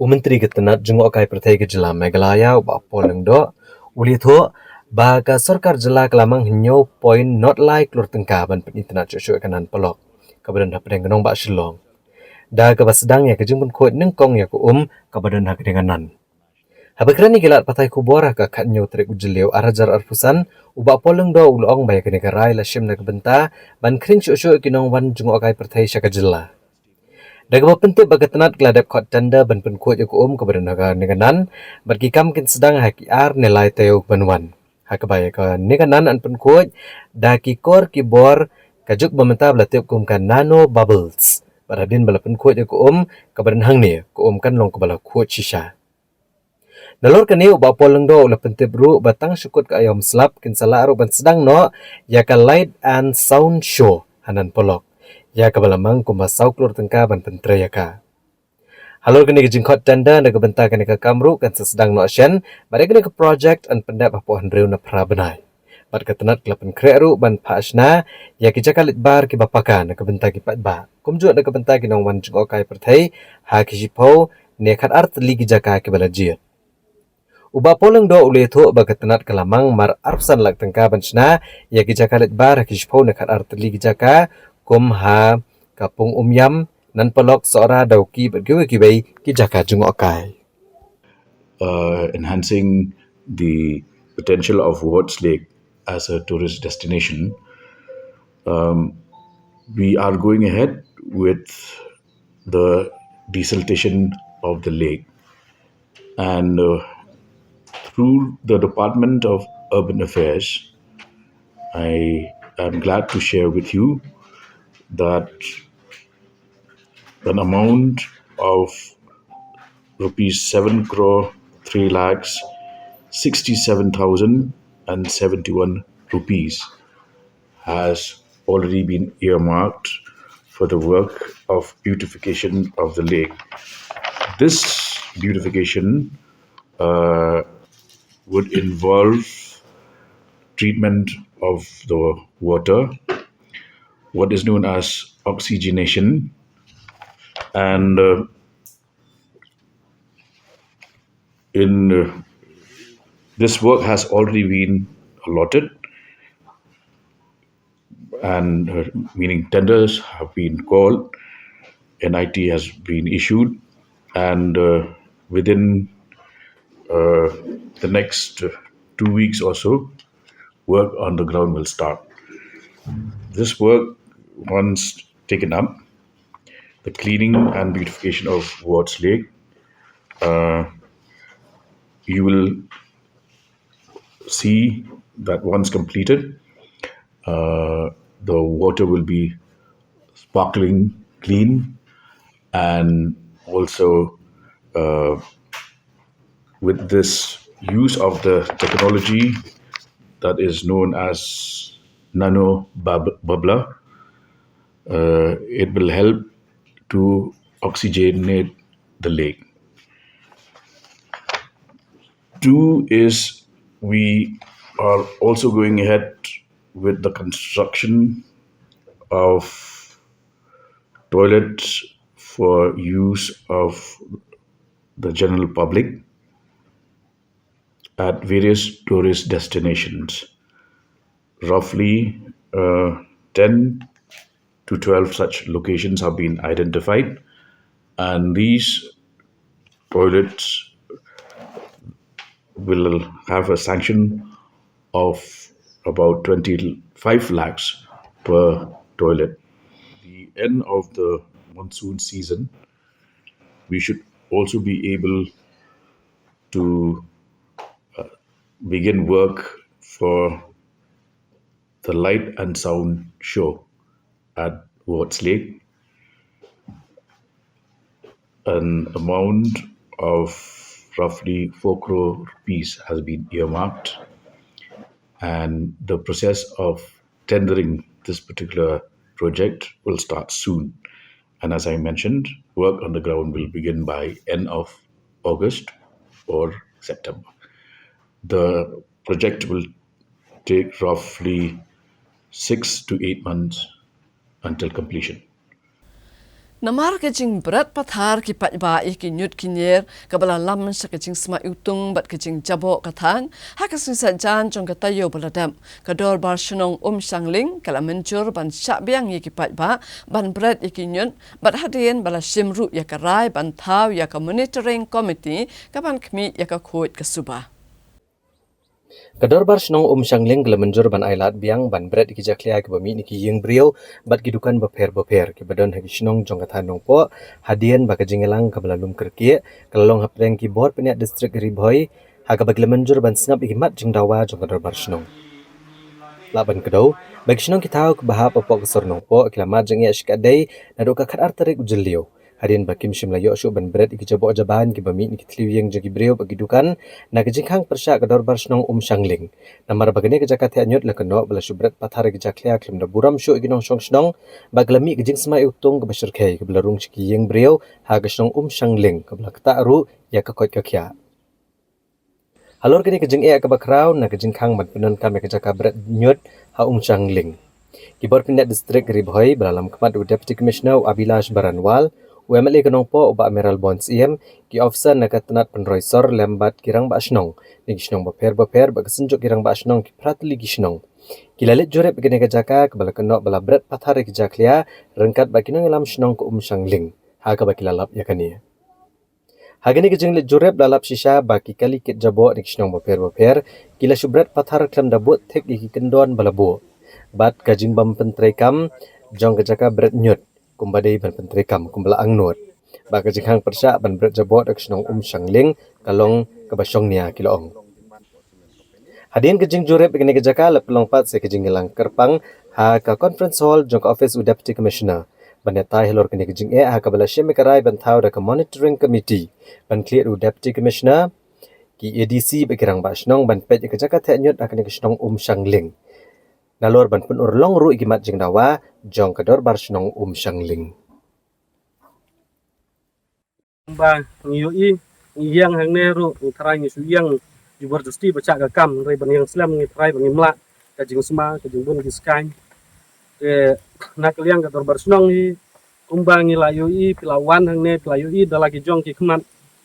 U Myntri ka tnat jngohkai pyrthei ka jylla Meghalaya u Bah Paul Lyngdoh u la ïathuh ba ka sorkar jylla ka la mang hynñiew point nod lai klur tyngka ban pyni tnat shuh shuh ïa ka nan polok kaba don hapdeng ka nongbah Shillong da kaba sdang ïa ka jingpynkhuid nyngkong ïa ka um kaba don ha ka ding ka nan. Haba kren ïa ki lad pathai khubor ha ka khathynñiew tarik u Jylliew ar hajar arphew san, u Bah Paul Lyngdoh u la ong ba ïa kane ka rai la shim na ka bynta ban khring shuh shuh ïa ki nongwan jngohkai pyrthei sha ka jylla. Da kaba pyntip ba ka tnat ka la dep khot tender ban pynkhuid ïa ka um kaba don ha kane ka nan bad ki kam kin sdang ha ki ar ne lai taïew ban wan. Ha kaba ïa kane ka nan yn pynkhuid da ki kor ki bor ka juk ba mynta ba la tip kum ka nano bubbles bad hadien ba la pynkhuid ïa ka um kaba don hangne ka um kan long kaba la khuid shisha. Nalor kane u Bah Paul Lyngdoh u la pyntip ruh ba tang sha kut ka aïom slap kin sa lah ruh ban sdang noh ïa ka light and sound show ha nan polok ïa kaba la mang kumba saw klur tyngka ban pyntrei ïa ka. Halor kane ka jingkhot tender na ka bynta kane ka kam ruh kan sa sdang noh shen bad ïa kane ka project yn pyndep hapoh hynriew na phra bnai. Bad ka tnat ka la pynkhreh ruh ban phah shna ïa ki jaka leit bar kiba paka na ka bynta ki paidbah kumjuh na ka bynta ki nongwan jngohkai pyrthei ha ki shiphew ne khatar tylli ki jaka kiba la jied. U Bah Paul Lyngdoh u la ïathuh ba ka tnat ka la mang mar arphew san lak tyngka ban shna ïa ki jaka leit bar ha ki shiphew ne khatar tylli ki jaka kum ha ka Pung Umïam, Nanpolok, Sohra, Dawki bad kiwei kiwei ki jaka jngohkai. Uh, enhancing the potential of Wards Lake as a tourist destination, um, we are going ahead with the desiltation of the lake. And uh, through the Department of Urban Affairs, I am glad to share with you that an amount of rupees seven crore three lakhs sixty-seven thousand and seventy-one rupees has already been earmarked for the work of beautification of the lake. This beautification uh, would involve treatment of the water, what is known as oxygenation, and uh, in uh, this work has already been allotted, and uh, meaning tenders have been called, N I T has been issued, and uh, within uh, the next uh, two weeks or so, work on the ground will start. This work, once taken up, the cleaning and beautification of Wards Lake, uh, you will see that once completed, uh, the water will be sparkling clean, and also uh, with this use of the technology that is known as nano bub- bubbler, uh, it will help to oxygenate the lake. Two is we are also going ahead with the construction of toilets for use of the general public at various tourist destinations. Roughly uh, ten to twelve such locations have been identified, and these toilets will have a sanction of about twenty-five lakhs per toilet. The end of the monsoon season, we should also be able to uh, begin work for the light and sound show at Wards Lake. An amount of roughly four crore rupees has been earmarked, and the process of tendering this particular project will start soon. And as I mentioned, work on the ground will begin by end of August or September. The project will take roughly six to eight months until completion. Namar ka jingbret pathar ki paidbah ïa ki ñiut ki ñier kaba la lam sha ka jingsma iwtung bad ka jingjaboh ka thang, ha ka sngi Saitjaiñ jong ka taïew ba la dep, ka Dorbar Shnong Umshangling ka la mynjur ban shah biang ïa ki paidbah ban bret ïa ki ñiut, bad hadien ba la shim ruh ïa ka rai ban thaw ïa ka Monitoring Committee kaban khmih ïa ka khuid ka suba. Ka Dorbar Shnong Umshangling ka la mynjur ban ailad biang ban bret ïa ki jakhlia kiba mih na ki ïing briew bad ki dukan bapher bapher kiba don ha ki shnong jong ka thaiñ Nongpoh, hadien ba ka jingïalang kaba la lum kyrkieh ka la long hapdeng ki bor pynïaid district Ri Bhoi, ha kaba ki la mynjur ban sngap ïa ki mat jingdawa jong ka Dorbar Shnong. Lah ban kdew ba ki shnong ki thaw kiba hap hapoh ka sor Nongpoh ki la mad jingeh shikatdei naduh ka khatar tarik u Jylliew, hadien ba kim shym la ïoh shuh ban bret ïa ki jaboh jaban kiba mih na ki thliew ïing jong ki briew bad ki dukan, na ka jingkhang pyrshah ka Dorbar Shnong Umshangling. Namar ba kane ka jaka thiah ñiut la kynnoh ba la shu bret pathar ïa ki jakhlia khlem da burom shuh ïa ki nongshong shnong, bad ka la mih ka jingsma iwtung kaba shyrkhei kaba la rung sha ki ïing briew ha ka shnong Umshangling kaba la ktah ruh ïa ka koit ka khiah. Halor kane ka jingeh kaba khraw na ka jingkhang ban pyndonkam ïa ka jaka bret ñiut ha Umshangling, ki bor pynïaid district Ri Bhoi ba la lam khmat u Deputy Commissioner u Abhilash Baranwal, u M L A ka Nongpoh u Bah Mayralborn Syiem, ki officer na ka tnat pynroi sor lem bad ki rangbah shnong na ki shnong bapher bapher bad ka synjuk ki rangbah shnong ki phra tylli ki shnong, ki la leit jurip ïa kane ka jaka kaba la kynnoh ba la bret pathar ïa ki jakhlia ryngkat bad ki nongïalam shnong ka Umshangling ha kaba ki la lap ïa kane. Ha kane ka jingleit jurip la lap shisha ba ki kali kit jaboh na ki shnong bapher bapher ki la shu bret pathar khlem da bud thik ïa ki kyndon ba la buh, bad ka jingbym pyntreikam jong ka jaka bret ñiut kumba dei ban pyntreikam kumba la angnud. Bad ka jingkhang pyrshah ban bret jaboh da ka shnong Umshangling ka long kaba shongnia, ki la ong. Hadien ka jingjurip ïa kane ka jaka la pynlong pat sa ka jingïalang kyrpang ha ka conference hall jong ka office u Deputy Commissioner ban ïatai halor kane ka jingeh, ha kaba la shim ïa ka rai ban thaw da ka Monitoring Committee ban khleh u Deputy Commissioner, ki A D C bad ki rangbah shnong ban peit ïa ka jaka thiah ñiut ha kane ka shnong Umshangling, nalor ban pynurlong ruh ïa ki mat jingdawa jong ka Dorbar Shnong Umshangling. Ba ngi ïohi, ngi ïeng hangne ruh ngi tharai ngi shu ïeng jubor justi ba shah ka kam, hynrei ban ïeng slem ngi tharai ba ngim lah ka jingsma, ka jingbun ki skaiñ. Te na ka liang ka Dorbar Shnong hi, kumba ngi la ïohi, phi la wan hangne phi la ïohi da la ki jong ki khmat.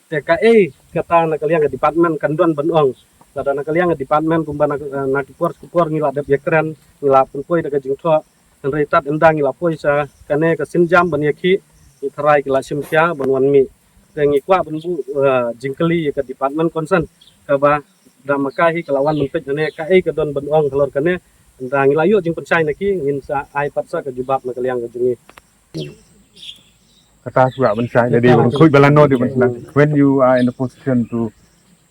Te kaei kata na ka liang ka department kan don ban ong. Lada na ka liang ka department kumba na, na ki por ki por ngi la dep ïakren, ngi la pynpoi da ka jingthoh. Hynrei tad ynda ngi la poi sha kane ka sienjam ban ïakhih, ngi tharai ki la shim khia ban wan mih. Te ngi kwah ban buh, eh, jingkylli ïa ka department concern kaba da ma ka hi ka la wan ban peit hangne kaei ka don ban ong halor kane. Ynda ngi la ïoh jingpynshai na ki ngin sa ai pat sa ka jubab na ka liang ka jong ngi. Kata shuwa ban shai da dei ban khuid ba la no dei ban shnang. When you are in a position to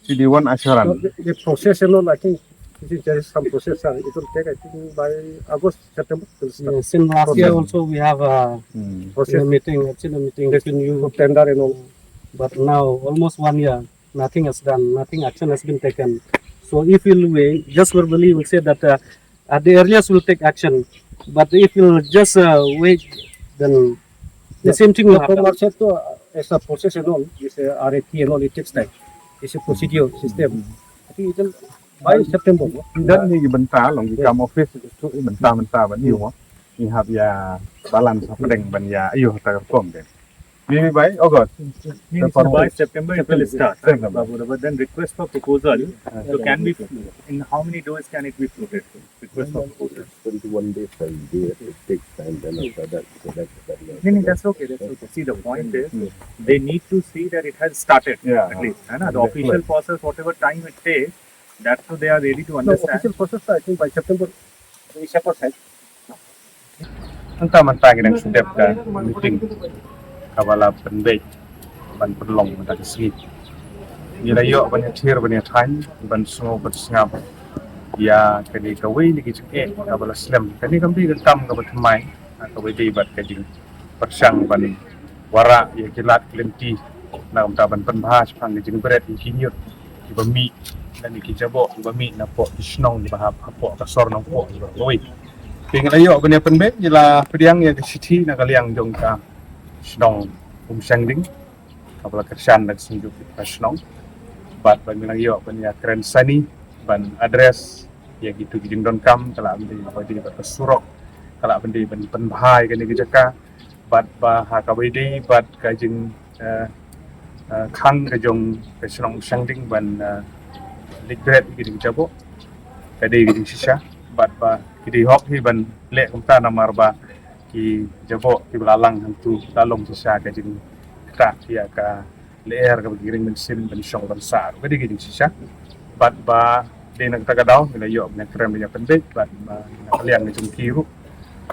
see the one assurance. No, the, the process and all, I think, it is, there is some process, uh, it will take, I think, by August, September, it will start. Yes, since last year also we have a, hmm, process, a meeting, actually a meeting between you. Tender and all. But now, almost one year, nothing has done, nothing action has been taken. So if we'll wait, just verbally we'll say that, uh, at the earliest we'll take action. But if we'll just, uh, wait, then the same thing will happen. As a process and all, this, uh, R F P and all, it takes time. It's a procedure, system. I think it will, by September, no? Dan ni ki bynta long ki kam office tu ki bynta bynta ban ïoh. Ngi hap ïa balance hapdeng ban ïa ïoh ta ka form de. Maybe by August. Means by September it will start. September. Babu, but then request for proposal. So can we, in how many days can it be floated? Request for proposal. Twenty-one days, five days, it takes time, then after that, so that, that No, no, that's okay. That's okay. See, the point is they need to see that it has started Yeah. At least, है ना? The That's official right. process, whatever time it takes, that too they are ready to No, understand. Official process, I think by September, we shall process. Mynta mynta ngi dang sdep ka meeting kaba la pynbeit ban pynlong mynta ka sngi. Ngi la ïoh ban ïathir ban ïathaiñ ban sngew ban sngap ïa kane kawei na ki jingeh kaba la slem. Kane kam dei ka kam kaba thymmai, kawei dei bad ka jingpyrshang ban wanrah ïa ki lad ki lynti na ka bynta ban pynbha shaphang ka jingbret ïa ki ñiut kiba mih lane ki jaboh kiba mih napoh ki shnong kiba hap hapoh ka sor Nongpoh kiba kawei. Te ngi la ïoh ban ïa pynbeit, ngi la pdiang ïa ka shithi na ka liang jong ka shnong Umshangding kaba la kyrshan da ka Synjuk Lyngba Shnong. Bad ba ngi la ïoh ban ïa kren sani ban address ïa kitu ki jingdonkam, ka la ban dei ba dei bad ka surok, ka la ban dei ban pynbha ïa kane ka jaka, bad ba ha kaba ïadei bad ka jing eh, eh, khang ka jong ka shnong Umshangding ban eh, leit bret ïa ki jaboh, ka dei ka jingshisha, bad ba ki dei hok hi ban leh kumta namar ba ki jaboh kiba la lang hangtu la long shisha ka jingktah ïa ka lyer kaba ki ring mynsiem ban shong ban sah, ka dei ka jingshisha. Bad ba dei na kata ka daw ngi la ïoh ban kren ïa pynbeit bad ba na ka liang ka jong ki ruh,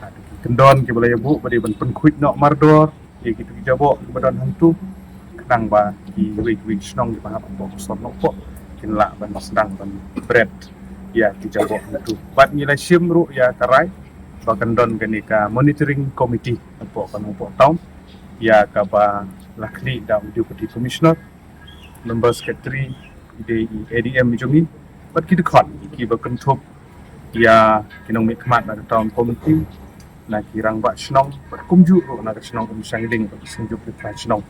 ah, ki kyndon kiba la ïa buh ba dei ban pynkhuid noh mardor ïa kitu ki jaboh kiba don hangtu, khnang ba kiwei kiwei ki shnong kiba hap hapoh ka sor Nongpoh kin lah ban sdang ban bret ïa ki jaboh hangtu. Bad ngi la shim ruh ïa ka rai ba kan don kane ka monitoring committee hapoh ka Nongpoh Town, ïa kaba la khlieh da u Deputy Commissioner, Member Secretary, ki dei i A D M jong ngi bad ki dkhot kiba kynthup ïa ki nongmihkhmat na ka Town Committee, na ki rangbah shnong bad kumjuh ruh na ka shnong Umshangding bad ka Synjuk Lyngba Shnong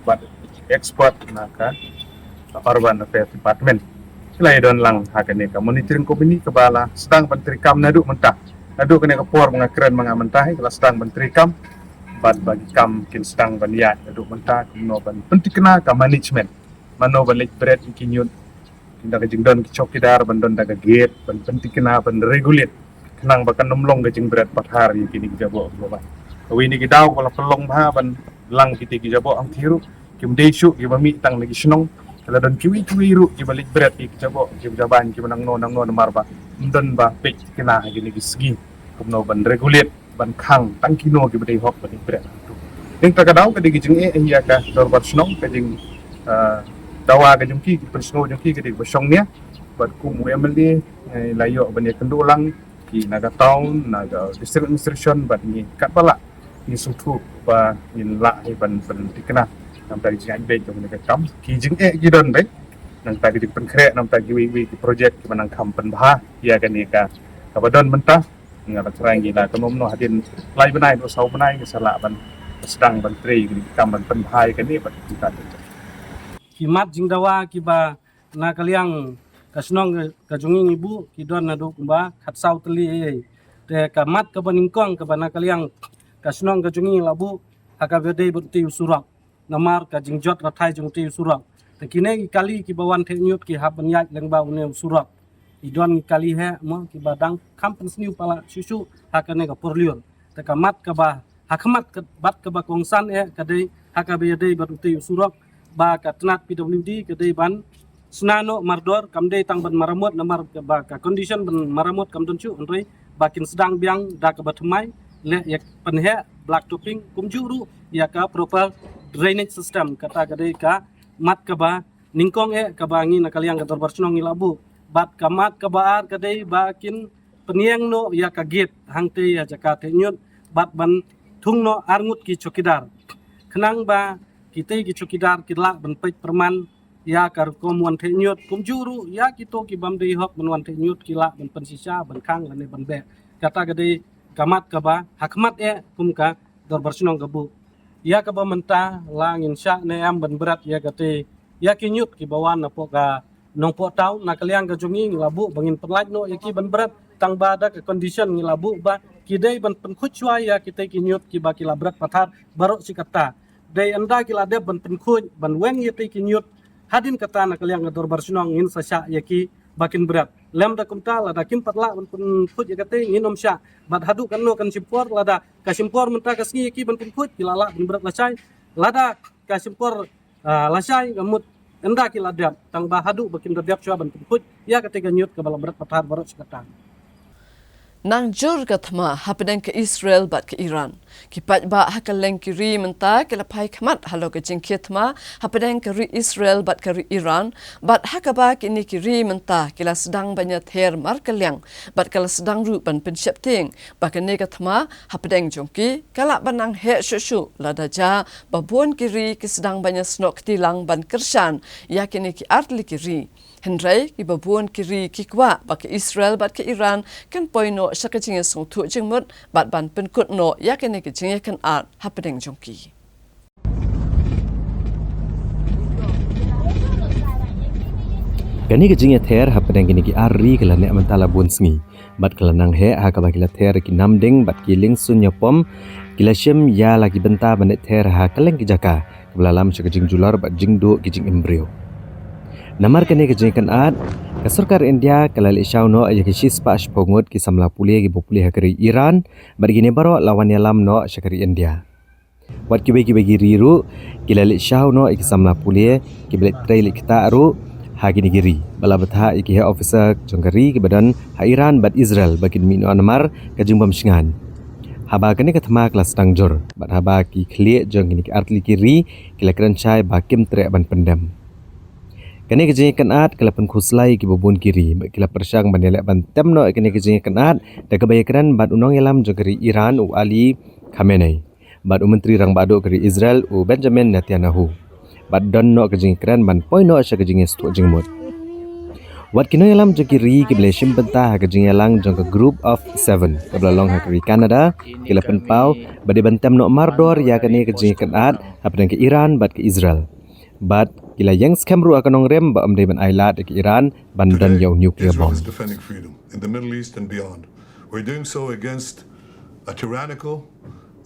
bad expert na ka Urban Affairs Department. Ki la ïa don lang ha kane ka monitoring committee kaba la sdang ban treikam naduh mynta. Naduh kane ka por ba nga kren ma nga mynta hi, ki la sdang ban treikam bad ba ki kam kin sdang ban ïaid naduh mynta kumno ban pyntikna ka management, mano ban leit bret ïa ki ñiut, da ka jingdon ki chowkidar, ban don da ka gate, ban pyntikna, ban regulate, khnang ba kan ym long ka jingbret pathar ïa kine ki jaboh kiba. Kawei na ki daw ba la pynlong bha ban lang kite ki jaboh hangtei ruh kim dei shuh kiba mih tang na ki shnong, ka la don kiwei kiwei ruh kiba leit bret ïa ki jaboh kiba jaban kiba nangno nangno namar ba ym don ba peit tikna ha kine ki sngi kumno ban regulate ban khang tang kino kiba dei hok ban leit bret. Dei kata ka daw ka dei ka jingeh ïa ka dorbar shnong, ka jing, ah, dawa ka jong ki, ka pynsngew jong ki ka dei kaba shong nia bad kum u M L A, eh, la ïoh ban ïakynduh lang ki na ka town, na ka district administration bad ngi katba lah ngi sngewthuh ba ngin lah hi ban pyntikna na ka bynta ka jingïaid beit jong kane ka kam. Ki jingeh ki don beit na ka bynta ka jingpynkhreh na ka bynta kiwei kiwei ki project kiba nang kham pynbha ïa kane ka kaba don mynta. Nga la trai ngi la kynmaw mynno hadien lai bnai, dei saw bnai ngi sa lah ban sdang ban trei ïa kane ka kam ban pynbha ïa kane bad ki kam. Ki mat jingdawa kiba na ka liang ka shnong ka jong ngi ngi buh ki don naduh kumba khatsaw tylli ei ei. Te ka mat kaba nyngkong kaba na ka liang ka shnong ka jong ngi la buh ha kaba ïadei bad utei u surok, namar ka jingjot rathai jong utei u surok. Te kine ki kali kiba wan theh ñiut ki hap ban ïaid lyngba une u surok. Ki don ki kali heh mo kiba dang kham pynsniew palat shuh shuh ha kane ka por lyiur. Te ka mat kaba ha khmat ka, bad kaba kongsan eh ka dei ha kaba ïadei bad utei u surok, ba ka tnat P W D ka dei ban shna noh mardor, kam dei tang ban maramot namar ba ka condition ban maramot kam don shuh, hynrei ba kin sdang biang da kaba thymmai, leh ïa pynheh black topping kumjuh ruh ïa ka proper drainage system. Kata ka dei ka mat kaba nyngkong eh kaba ngi na ka liang ka dorbar shnong ngi la buh. Bad ka mat kaba ar ka dei ba kin pynïeng noh ïa ka gate hangtei ïa jaka theh ñiut bad ban thung noh arngut ki chowkidar, khnang ba kitei ki chowkidar ki lah ban peit pyrman ïa ka rukom wan theh ñiut kumjuh ruh ïa kito ki bym dei hok ban wan theh ñiut ki lah ban pynshisha, ban khang lane ban beh. Kata ka dei ka mat kaba ha khmat eh kum ka dorbar shnong ka buh. Ïa kaba mynta la ngin shah ne em ban bret ïa katei ïa ki ñiut kiba wan napoh ka Nongpoh Town, na ka liang ka jong ngi ngi la buh ba ngin pynlait noh ïa ki ban bret, tang ba da ka condition ngi la buh ba ki dei ban pynkhuid shuwa ïa kitei ki ñiut kiba ki la bret pathar baroh shi katta. Dei ynda ki la dep ban pynkhuid, ban weng ïa ki ñiut, hadien kata na ka liang ka dorbar shnong ngin sa shah ïa ki ba kin bret. Lymda kumta lada kim pat lah ban pynkhuid ïa kata ngin ym shah. Bad haduh katno kan shim por, lada ka shim por mynta ka sngi ïa ki ban pynkhuid, ki la lah ban bret lashai. Lada ka shim por, ah, lashai, ka mut ynda ki la dep, tang ba haduh ba kin da dep shuwa ban pynkhuid ïa kata ka ñiut kaba la bret pathar baroh shi katta. Nang jur ka thma hapdeng ka Israel bad ka Iran. Ki paidbah ha kylleng ki ri mynta ki la phai khmat halor ka jingkhie thma hapdeng ka ri Israel bad ka ri Iran, bad ha kaba kine ki ri mynta ki la sdang ban ïather markylliang, bad ki la sdang ruh ban pynsheptieng ba kane ka thma hapdeng jong ki ka lah ban nang heh shuh shuh lada jia ba bun ki ri ki sdang ban ïasnoh kti lang ban kyrshan ïa kine ki artylli ki ri. Hynrei kiba bun ki ri ki kwah ba ka Israel bad ka Iran kin poi noh sha ka jingïasngewthuh jingmut bad ban pynkut noh ïa kane ka jingïakynad hapdeng jong ki. Kane ka jingïather hapdeng kine ki ar ri ka la neh mynta la bun sngi, bad ka la nang heh ha kaba ki la ther ki nam ding bad ki liengsuiñ ïapom, ki la shim ïa la ki bynta ban leit ther ha kylleng ki jaka kaba la lam sha ka jingjulor bad jingduh ki jingim briew. Namar kane ka jingïakynad, ka sorkar India ka la leit shaw noh ïa ki shispah shiphew ngut ki samla pule kiba pule ha ka ri Iran, bad kine baroh la wan ïalam noh sha ka ri India. Wat kiwei kiwei ki ri ruh ki la leit shaw noh ïa ki samla pule kiba leit trei leit ktah ruh ha kine ki ri, ba la bthah ïa ki heh officer jong ka ri kiba don ha Iran bad Israel ba kin mih noh namar ka jingbym shngaiñ. Haba kane ka thma ka la sdang jur, bad haba ki khlieh jong kine ki artylli ki ri ki la kren shai ba kim treh ban pyndem. Kane ka jingïakynad ka la pynkhuslai ïa kiba bun ki ri, bad ki la pyrshang ban ïaleh ban tem noh ïa kane ka jingïakynad da kaba ïakren bad u nongïalam jong ka ri Iran u Ali Khamenei, bad u Myntri Rangbah Duh ka ri Israel u Benjamin Netanyahu. Bad don noh ka jingïakren ban poi noh sha ka jingïasngewthuh jingmut. Wat ki nongïalam jong ki ri kiba la shim bynta ha ka jingïalang jong ka Group of Seven kaba la long ha ka ri Canada, ki la pynpaw ba dei ban tem noh mardor ïa kane ka jingïakynad hapdeng ka Iran bad ka Israel. Bad ki la ïeng skhem ruh ha ka nongrim ba ym dei ban ailad ïa ka Iran ban don ïa u nuclear bomb. Israel is defending freedom in the Middle East and beyond. We're doing so against a tyrannical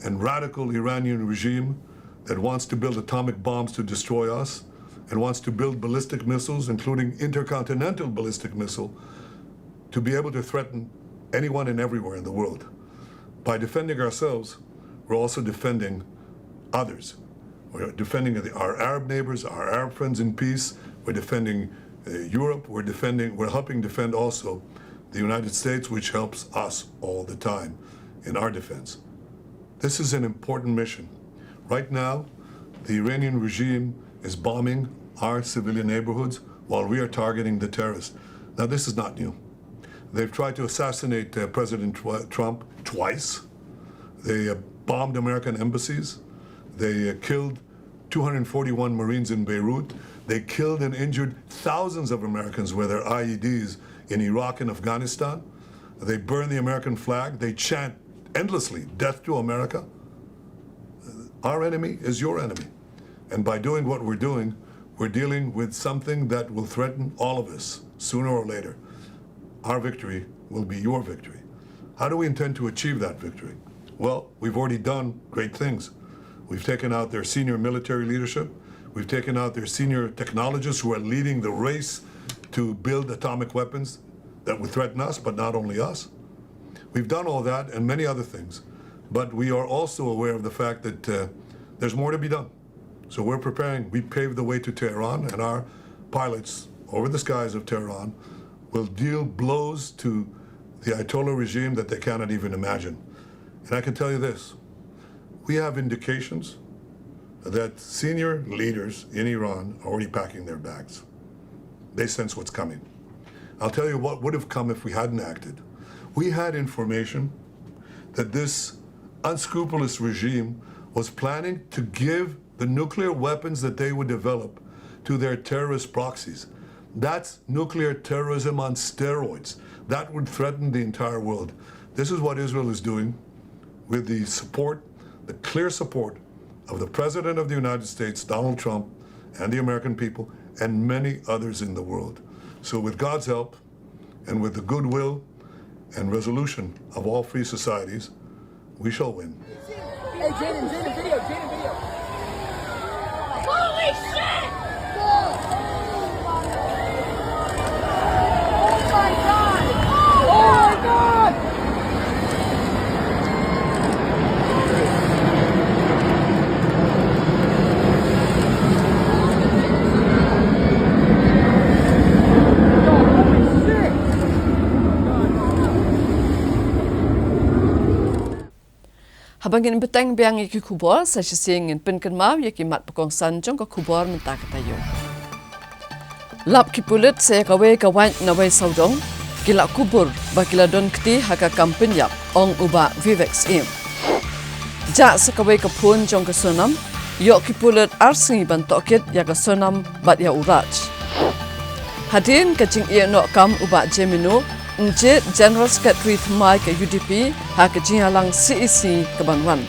and radical Iranian regime that wants to build atomic bombs to destroy us and wants to build ballistic missiles, including intercontinental ballistic missile, to be able to threaten anyone and everywhere in the world. By defending ourselves, we're also defending others. We're defending the, our Arab neighbors, our Arab friends in peace. We're defending, uh, Europe. We're defending, we're helping defend also the United States, which helps us all the time in our defense. This is an important mission. Right now, the Iranian regime is bombing our civilian neighborhoods while we are targeting the terrorists. Now, this is not new. They've tried to assassinate, uh, President Tw-, Trump twice. They, uh, bombed American embassies. They, uh, killed two hundred forty-one Marines in Beirut. They killed and injured thousands of Americans with their I E Ds in Iraq and Afghanistan. They burn the American flag. They chant endlessly, "Death to America." Our enemy is your enemy. And by doing what we're doing, we're dealing with something that will threaten all of us sooner or later. Our victory will be your victory. How do we intend to achieve that victory? Well, we've already done great things. We've taken out their senior military leadership. We've taken out their senior technologists who are leading the race to build atomic weapons that would threaten us, but not only us. We've done all that and many other things. But we are also aware of the fact that, uh, there's more to be done. So we're preparing. We paved the way to Tehran, and our pilots over the skies of Tehran will deal blows to the Ayatollah regime that they cannot even imagine. And I can tell you this, we have indications that senior leaders in Iran are already packing their bags. They sense what's coming. I'll tell you what would have come if we hadn't acted. We had information that this unscrupulous regime was planning to give the nuclear weapons that they would develop to their terrorist proxies. That's nuclear terrorism on steroids. That would threaten the entire world. This is what Israel is doing with the support, the clear support of the President of the United States, Donald Trump, and the American people, and many others in the world. So with God's help, and with the goodwill and resolution of all free societies, we shall win. Hey, Jaden, Jaden, video, Jaden, video. Ba ngin bteng biang ïa ki khubor, sa shisien ngin pynkynmaw ïa ki mat ba kongsan jong ka khubor mynta ka taïew. Lap ki pulit sa ïa kawei ka wait na wei sawdong, ki la kubur ba ki la don kti ha ka kam pynïap, ong u Bah Vivek Syiem. Jah sa kawei ka phone jong ka Sonam, ïoh ki pulit ar sngi ban tohkit ïa ka Sonam bad ïa u Raj. Hadien ka jingïeh noh kam u Bah Jemino, Njied General Secretary thymmai ka U D P ha ka jingïalang C E C kaban wan.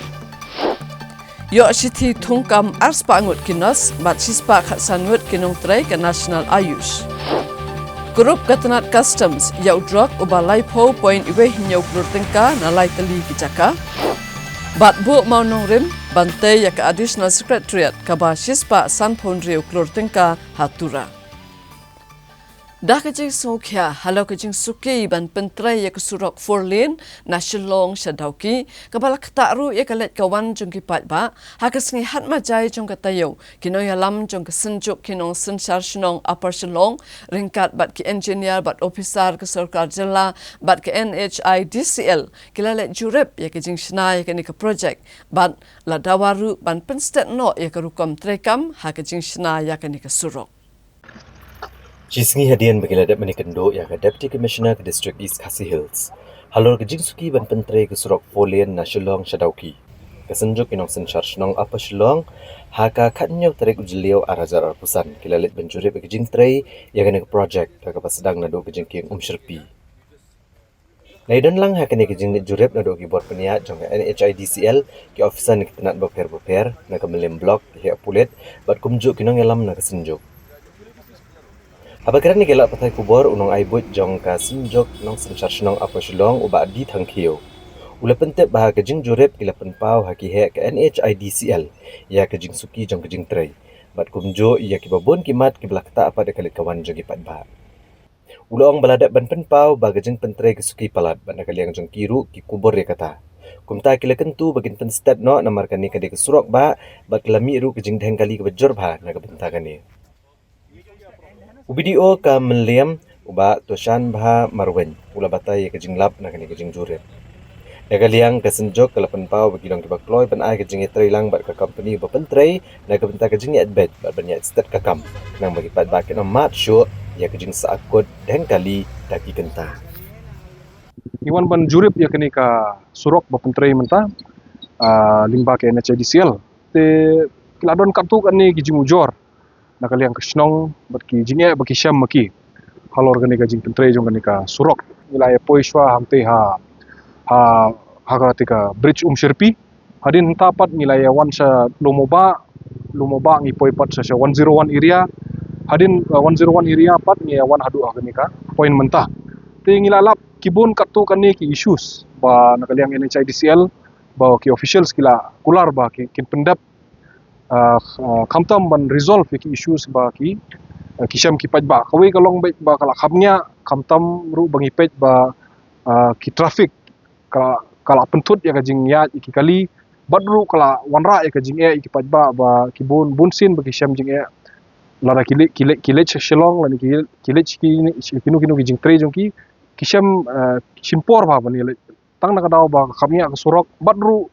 Ïoh shithi thungkam ar spah ngut ki nurse bad shi spah khatsan ngut ki nongtrei ka National Ayush. Kurup ka tnat Customs ïa u drok uba laiphew point wei hynñiew klur tyngka na lai tylli ki jaka. Bad buh mawnongrim ban tei ïa ka Additional Secretariat kaba shi spah sanphew hynriew klur tyngka ha Tura. Da ka jingsngewkhia halor ka jingsuki ban pyntrei ïa ka surok four lane na Shillong sha Dawki, kaba la ktah ruh ïa ka leit ka wan jong ki paidbah, ha ka sngi Hatmajai jong ka taïew, ki nongïalam jong ka Synjuk ki Nongsynshar Shnong Upper Shillong, ryngkat bad ki engineer bad officer ka sorkar jylla bad ka N H I D C L, ki la leit jurip ïa ka jingshna ïa kane ka projek, bad la dawa ruh ban pynstet noh ïa ka rukom treikam ha ka jingshna ïa kane ka surok. Shi sngi hadien ba ki la dep ban ïakynduh ïa ka Deputy Commissioner ka District East Khasi Hills halor ka jingsuki ban pyntrei ka surok four lane na Shillong sha Dawki, ka Synjuk ki Nongsynshar Shnong Upper Shillong, ha ka khathynñiew tarik u Jylliew ar hajar arphew san, ki la leit ban jurip ïa ka jingtrei ïa kane ka projek, kaba sdang naduh ka jingkieng Umshyrpi. Nai don lang ha kane ka jingleit jurip naduh ki bor pynïaid jong ka N H I D C L, ki officer na ki tnat bapher bapher, na ka Mylliem Block, ki heh pulit, bad kumjuh ki nongïalam na ka Synjuk. Haba kren ïa ki lad pathai khubor, u nongai buit jong ka Synjuk Nongsynshar Shnong Upper Shillong, u Bah D Thangkhiew, u la pyntip ba ha ka jingjurip ki la pynpaw ha ki heh ka N H I D C L ïa ka jingsuki jong ka jingtrei, bad kumjuh ïa kiba bun ki mat kiba la ktah pat ïa ka leit ka wan jong ki paidbah. U la ong ba la dep ban pynpaw ba ka jingpyntrei ka suki palat, bad na ka liang jong ki ruh ki kubur ïa kata. Kumta ki la kyntu ba kin pynstet noh namar kane ka dei ka surok bah, bad ka la mih ruh ka jingdheng kali kaba jur bha na ka bynta kane. U B D O ka Mylliem, u Bah Toshanbha Marwein, u la batai ïa ka jinglap na kane ka jingjurip. Na ka liang ka Synjuk ka la pynpaw ba ki long kiba kloi ban ai ka jingïatreilang bad ka company ba pyntrei na ka bynta ka jingïaid beit bad ban ïaid stet ka kam, khnang ba ki paidbah kin ym mad shuh ïa ka jingsahkut dheng kali da ki kynta. Ngi wan ban jurip ïa kane ka surok ba pyntrei mynta, ah, lyngba ka N H I D C L. Te ki la don katto katne ki jingujor na ka liang ka shnong bad ki jingeh ba ki shem ma ki halor kane ka jingpyntrei jong kane ka surok. Ngi la ïa poi shuwa hangtei ha, ha, ha kata ka bridge Umshyrpi. Hadien hangta pat ngi la ïa wan sha Lum u Bah, Lum u Bah ngi poi pat sha, sha one zero one area. Hadien, uh, one zero one area pat ngi ïa wan haduh ha kane ka point mynta. Te ngi la lap ki bun katto katne ki issues ba na ka liang N H I D C L, ba ki officials ki la kular ba ki, kin pyndep, ah, ah, khamtam ban resolve ïa ki issues ba ki, ah, ki shem ki paidbah. Kawei ka long beit ba ka la khapngiah, khamtam ruh ba ngi peit ba, ah, ki traffic ka, ka la pynthut ïa ka jingïaid ïa ki kali, bad ruh ka la wanrah ïa ka jingeh ïa ki paidbah ba ki bun, bun sien ba ki shem jingeh. Lada ki leit, ki leit, ki leit sha Shillong, lada ki, ki leit sha ki, kino kino ki jingtrei jong ki, ki shem, ah, shim por bha ban ïaleit. Tang na ka daw ba ka khapngiah ka surok, bad ruh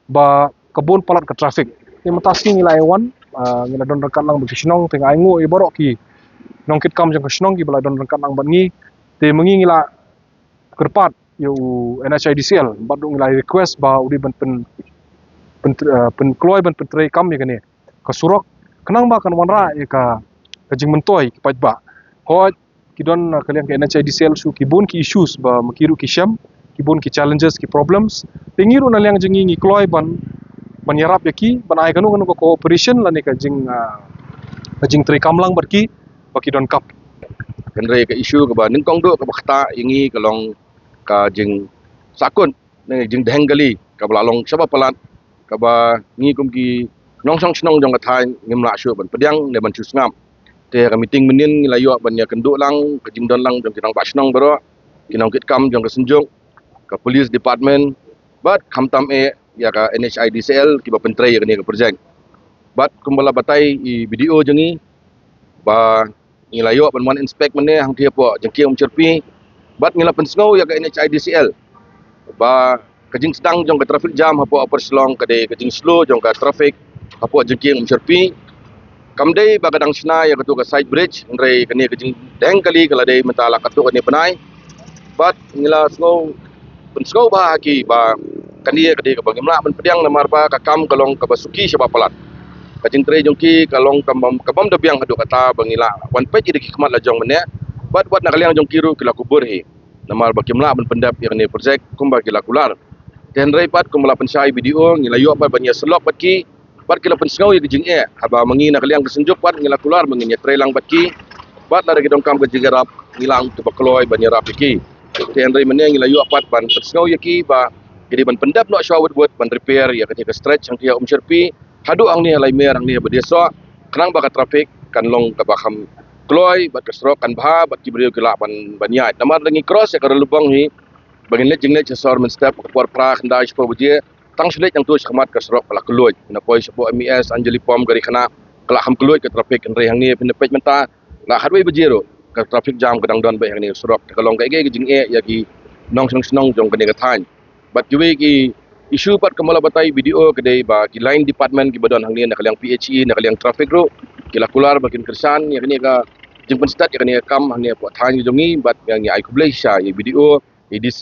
ba ka bun palat ka traffic. Te mynta sngi ngi la ïa wan, ah, ngi la don ryngkat lang bad ki shnong, te nga ainguh ïa baroh ki nongkitkam jong ka shnong kiba la don ryngkat lang bad ngi. Te ma ngi ngi la kyrpad ïa u N H I D C L, bad ruh ngi la request ba u dei ban pyn, pyn, ah, pynkloi ban pyntreikam ïa kane ka surok, khnang ba kan wanrah ïa ka, ka jingmyntoi ki paidbah. Hooid, ki don, ah, ka liang ka N H I D C L shuh ki bun ki issues ba ma ki ruh ki shem, ki bun ki challenges, ki problems. Te ngi ruh na liang jong ngi ngi kloi ban, ban ïarap ïa ki, ban ai kano kano ka cooperation lane ka jing, ah, ka jingtreikam lang bad ki ba ki donkam. Hynrei ka issue kaba nyngkong duh kaba ktah ïa ngi ka long ka jingsahkut ne jingdheng kali kaba la long shaba palat, kaba ngi kum ki nongshong shnong jong ka thaiñ ngim lah shuh ban pdiang ne ban shu sngap. Te ha ka meeting mynnin ngi la ïoh ban ïakynduh lang ka jingdon lang jong ki nongbah shnong baroh, ki nongkitkam jong ka Synjuk, ka police department, bad khamtam eh ïa ka N H I D C L kiba pyntrei ïa kane ka projek. Bad kumba la batai i B D O jong ngi ba ngi la ïoh ban wan inspect mynne hangtei hapoh jingkieng Umshyrpi. Bad ngi la pynsngew ïa ka N H I D C L ba Ka jingsdang jong ka traffic jam hapoh Upper Shillong ka dei ka jingslow jong ka traffic hapoh jingkieng Umsyrpi. Kam dei ba ka dang shna ïa katu ka side bridge, hynrei kane ka jingdeng kali ka la dei mynta la katto katne bnai. Bad ngi la sngew pynsngew bha ha ki ba kane ka dei kaba ngim lah ban pdiang namar ba ka kam ka long kaba suki shaba palat. Ka jingtrei jong ki ka long ka bym, ka bym da biang haduh katta ba ngi la wan peit ïa ki khmat la jong mynne. Bad wat na ka liang jong ki ruh ki la kubur hi namar ba kim lah ban pyndep ïa kane project kumba ki la kular. Te hynrei pat kumba la pynshai B D O ngi la ïoh pat ban ïa sylok bad ki, bad ki la pynsngew ïa ka jingeh. Haba ma ngi na ka liang ka Synjuk pat ngi la kular ba ngin ïa trei lang bad ki. Bad lada ki donkam ka jingïarap ngi la ong kiba kloi ban ïarap ïa ki. Te hynrei mynne ngi la ïoh pat ban pynsngew ïa ki ba ki dei ban pyndep noh shuwa wut wut ban repair ïa kane ka stretch hangtei ha Umsyrpi haduh hangne ha Laimer hangne ha Badiasoh. Khnang ba ka traffic kan long kaba kham kloi bad ka surok kan bha bad ki briew ki lah ban, ban ïaid. Namar da ngi cross ïa ka Ri Lubong hi ba ngin leit jingleit sha sor mynstep ka por phra khyndai shiphew baje. Tang shu leit nangtu shakhmat ka surok ka la kylluid. Na poi shapoh M E S Anjali Pom ka ri khynnah ka la kham kylluid ka traffic, hynrei hangne phin da peit mynta la khatwei baje ruh ka traffic jam ka dang don beit hangne ka surok. Te ka long kaei kaei ka jingeh ïa ki nongshong shnong jong kane ka thaiñ. Bad kiwei ki issue pat kumba la batai B D O ka dei ba ki line department kiba don hangne na ka liang P H E na ka liang traffic ruh ki la kular ba kin kyrshan ïa kane ka jingpynstad ïa kane ka kam hangne hapoh thaiñ jong ngi. Bad ngi ai khublei shisha ïa B D O, ïa D C,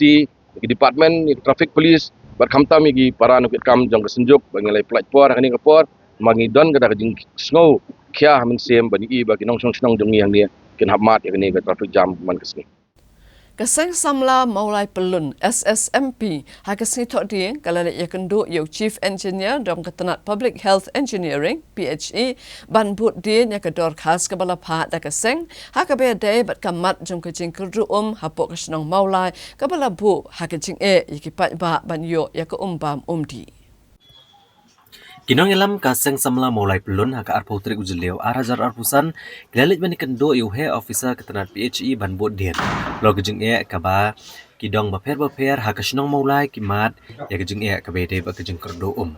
ïa ki department, ïa ki traffic police bad khamtam ïa ki para nongkitkam jong ka Synjuk ba ngi la pyllait por ha kane ka por. Ma ngi don kata ka jingsngew khia ha mynsiem ba ngi i ba ki nongshong shnong jong ngi hangne kin hap mad ïa kane ka traffic jam man ka sngi. Ka Seng Samla Mawlai Pyllun, S S M P, ha ka sngi Thohdieng ka la leit ïakynduh ïa u Chief Engineer jong ka tnat Public Health Engineering, P H E, ban bud dien ïa ka dorkhas kaba la phah da ka seng ha kaba ïadei bad ka mat jong ka jingkyrduh um hapoh ka shnong Mawlai kaba la buh ha ka jingeh ïa ki paidbah ban ïoh ïa ka um bam um dih. Ki nongïalam ka Seng Samla Mawlai Pyllun ha ka arphew tarik u Jylliew ar hajar arphew san ki la leit ban ïakynduh ïa u Heh Officer ka tnat P H E ban bud dien halor ka jingeh kaba ki dong bapher bapher ha ka shnong Mawlai ki mad ïa ka jingeh kaba ïadei bad ka jingkyrduh um.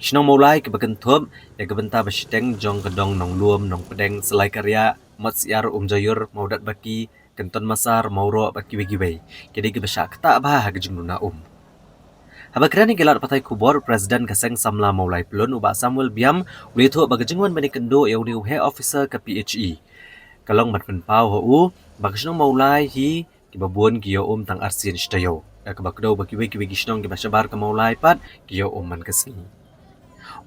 Ki shnong Mawlai kiba kynthup ïa ka bynta ba shiteng jong ka dong Nonglum, Nongpdeng, Salai Kariah, Matsiar, Umjaiur, Mawdatbaki, Kynton Masar, Mawroh bad kiwei kiwei ki dei kiba shah ktah bha ha ka jingduna um. Haba kren ïa ki lad pathai khubor, President ka Seng Samla Mawlai Pyllun u Bah Samuel Biam u la ïathuh ba ka jingwan ban ïakynduh ïa une u Heh Officer ka P H E ka long ban pynpaw ha u ba ka shnong Mawlai hi kiba bun ki ïoh um tang arsien shi taïew, da kaba kdew ba kiwei kiwei ki shnong kiba shabar ka Mawlai pat ki ïoh um man ka sngi.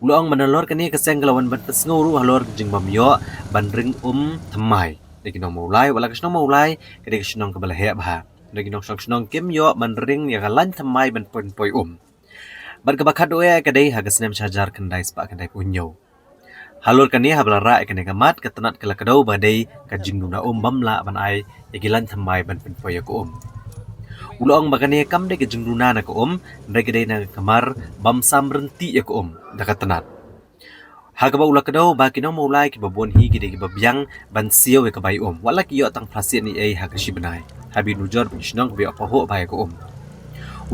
U la ong ba nalor kane ka seng ka la wan ban pynsngew ruh halor ka jingbym ïoh ban ring um thymmai da ki nong Mawlai, wat la ka shnong Mawlai ka dei ka shnong kaba la heh bha. Da ki nongshong shnong kim ïoh ban ring ïa ka lain thymmai ban pynpoi um. Bad kaba khatduh eh ka dei ha ka snem shi hajar khyndai spah khyndai phew hynñiew. Halor kane haba la rah ïa kane ka mat ka tnat ka la kdew ba dei ka jingduna um bym lah ban ai ïa ki lain thymmai ban pynpoi ïa ka um. U la ong ba kane kam dei ka jingduna na ka um, hynrei ka dei na ka mar bym sam ryntih ïa ka um da ka tnat. Ha kaba u la kdew ba ki nong Mawlai kiba bun hi ki dei kiba biang ban siew ïa ka bai um, wat la ki ïoh tang phra sien ei ei ha ka shi bnai, haba nujor ba ki shnong kiba ïoh pahuh bha ïa ka um.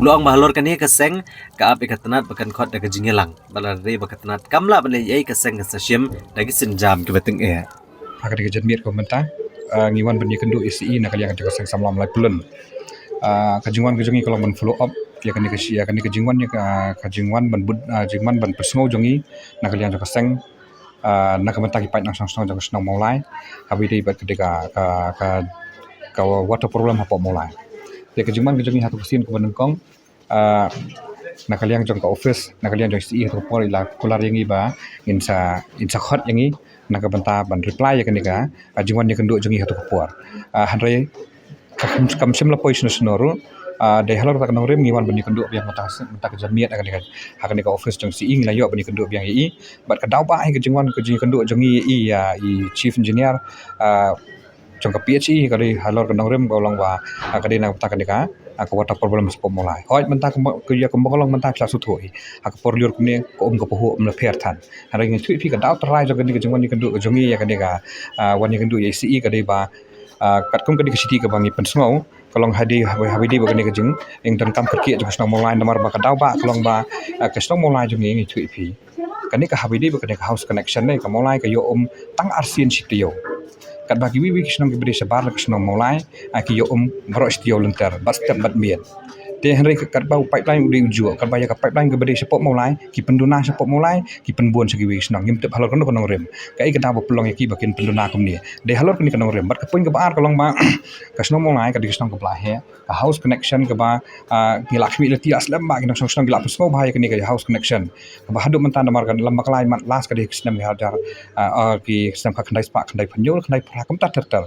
U la ong ba halor kane ka seng ka ap ïa ka tnat ba kan khot da ka jingïalang, bad lada dei ba ka tnat kam lah ban leh ei ei ka seng kan sa shim da ki sienjam kiba tyngeh. Ha kane ka janmiet kaba mynta, ah, ngi wan ban ïakynduh ïa C E na ka liang ka jong ka Seng Samla Mawlai Pyllun. Ah, ka jingwan ka jong ngi ka long ban follow up ïa kane ka shi-, ïa kane ka jingwan, ïa ka, ka jingwan ban bud, ah, jingwan ban pynsngew jong ngi na ka liang jong ka seng, ah, na ka bynta ki paid nongshong shnong jong ka shnong Mawlai, haba ïadei bad ka, ka, ka, ka water problem hapoh Mawlai. Te ka jingwan ka jong ngi ha katu ka sien kaba nyngkong, ah, na ka liang jong ka office, na ka liang jong C E ha katu ka por i la kular ïa ngi ba ngin sa, ngin sa khot ïa ngi na ka bynta ban reply ïa kane ka, ah, jingwan ïakynduh jong ngi ha katu ka por. Ah, hynrei ka kam, kam shym la poi shano shano ruh. Ah, dei halor kata ka nongrim ngi wan ban ïakynduh biang mynta, mynta ka janmiet ha kane ka, ha kane ka office jong C E ngi la ïoh ban ïakynduh biang ïa i. Bad ka daw ba hi ka jingwan ka jingïakynduh jong ngi ïa i, ïa i Chief Engineer, ah, jong ka P H E ka dei halor ka nongrim ka long ba, ah, ka dei na ka bynta kane ka, ah, ka water problem hapoh Mawlai. Hooid mynta ka mo-, ka ïa ka mo-, ka long mynta phi la sngewthuh hi. Ha ka por lyiur kumne ka um ka pahuh um la pher than. Hynrei ngi ïathuh ïa phi ka daw trai jong kane ka jingwan ïakynduh ka jong ngi ïa kane ka, ah, wan ïakynduh ïa i C E ka dei ba, ah, katkum kane ka shithi kaba ngi pynsngew ka long haba ïadei, haba, haba ïadei bad kane ka jing, jingdonkam kyrkieh jong ka shnong Mawlai namar ba ka daw ba ka long ba, ah, ka shnong Mawlai jong ngi ngi ïathuh ïa phi. Kane ka haba ïadei bad kane ka house connection ne ka Mawlai ka ïoh um tang arsien shi taïew. Katba kiwei kiwei ki shnong kiba dei shabar na ka shnong Mawlai, ah, ki ïoh um baroh shi taïew lynter bad step bad miet. Te hynrei ka katba u pipeline u dei u juh, katba ïa ka pipeline kaba dei shapoh Mawlai, ki pynduna shapoh Mawlai, ki pynbun sha kiwei ki shnong, ngim tip halor kano ka nongrim. Kaei ka daw ba pynlong ïa ki ba kin pynduna kumne. Dei halor kane ka nongrim. Bad ka point kaba ar ka long ba ka shnong Mawlai ka dei ka shnong kaba la heh, ka house connection kaba, ah, ngi la khmih lynti la slem ba ki nongshong shnong ki la pynsngew bha ïa kane ka house connection. Kaba haduh mynta namar ka lem bakla mat last ka dei ka snem ki hajar, ah, ah, ki snem ka khyndai spah, khyndai phew hynñiew, khyndai phew phra kumta ter ter.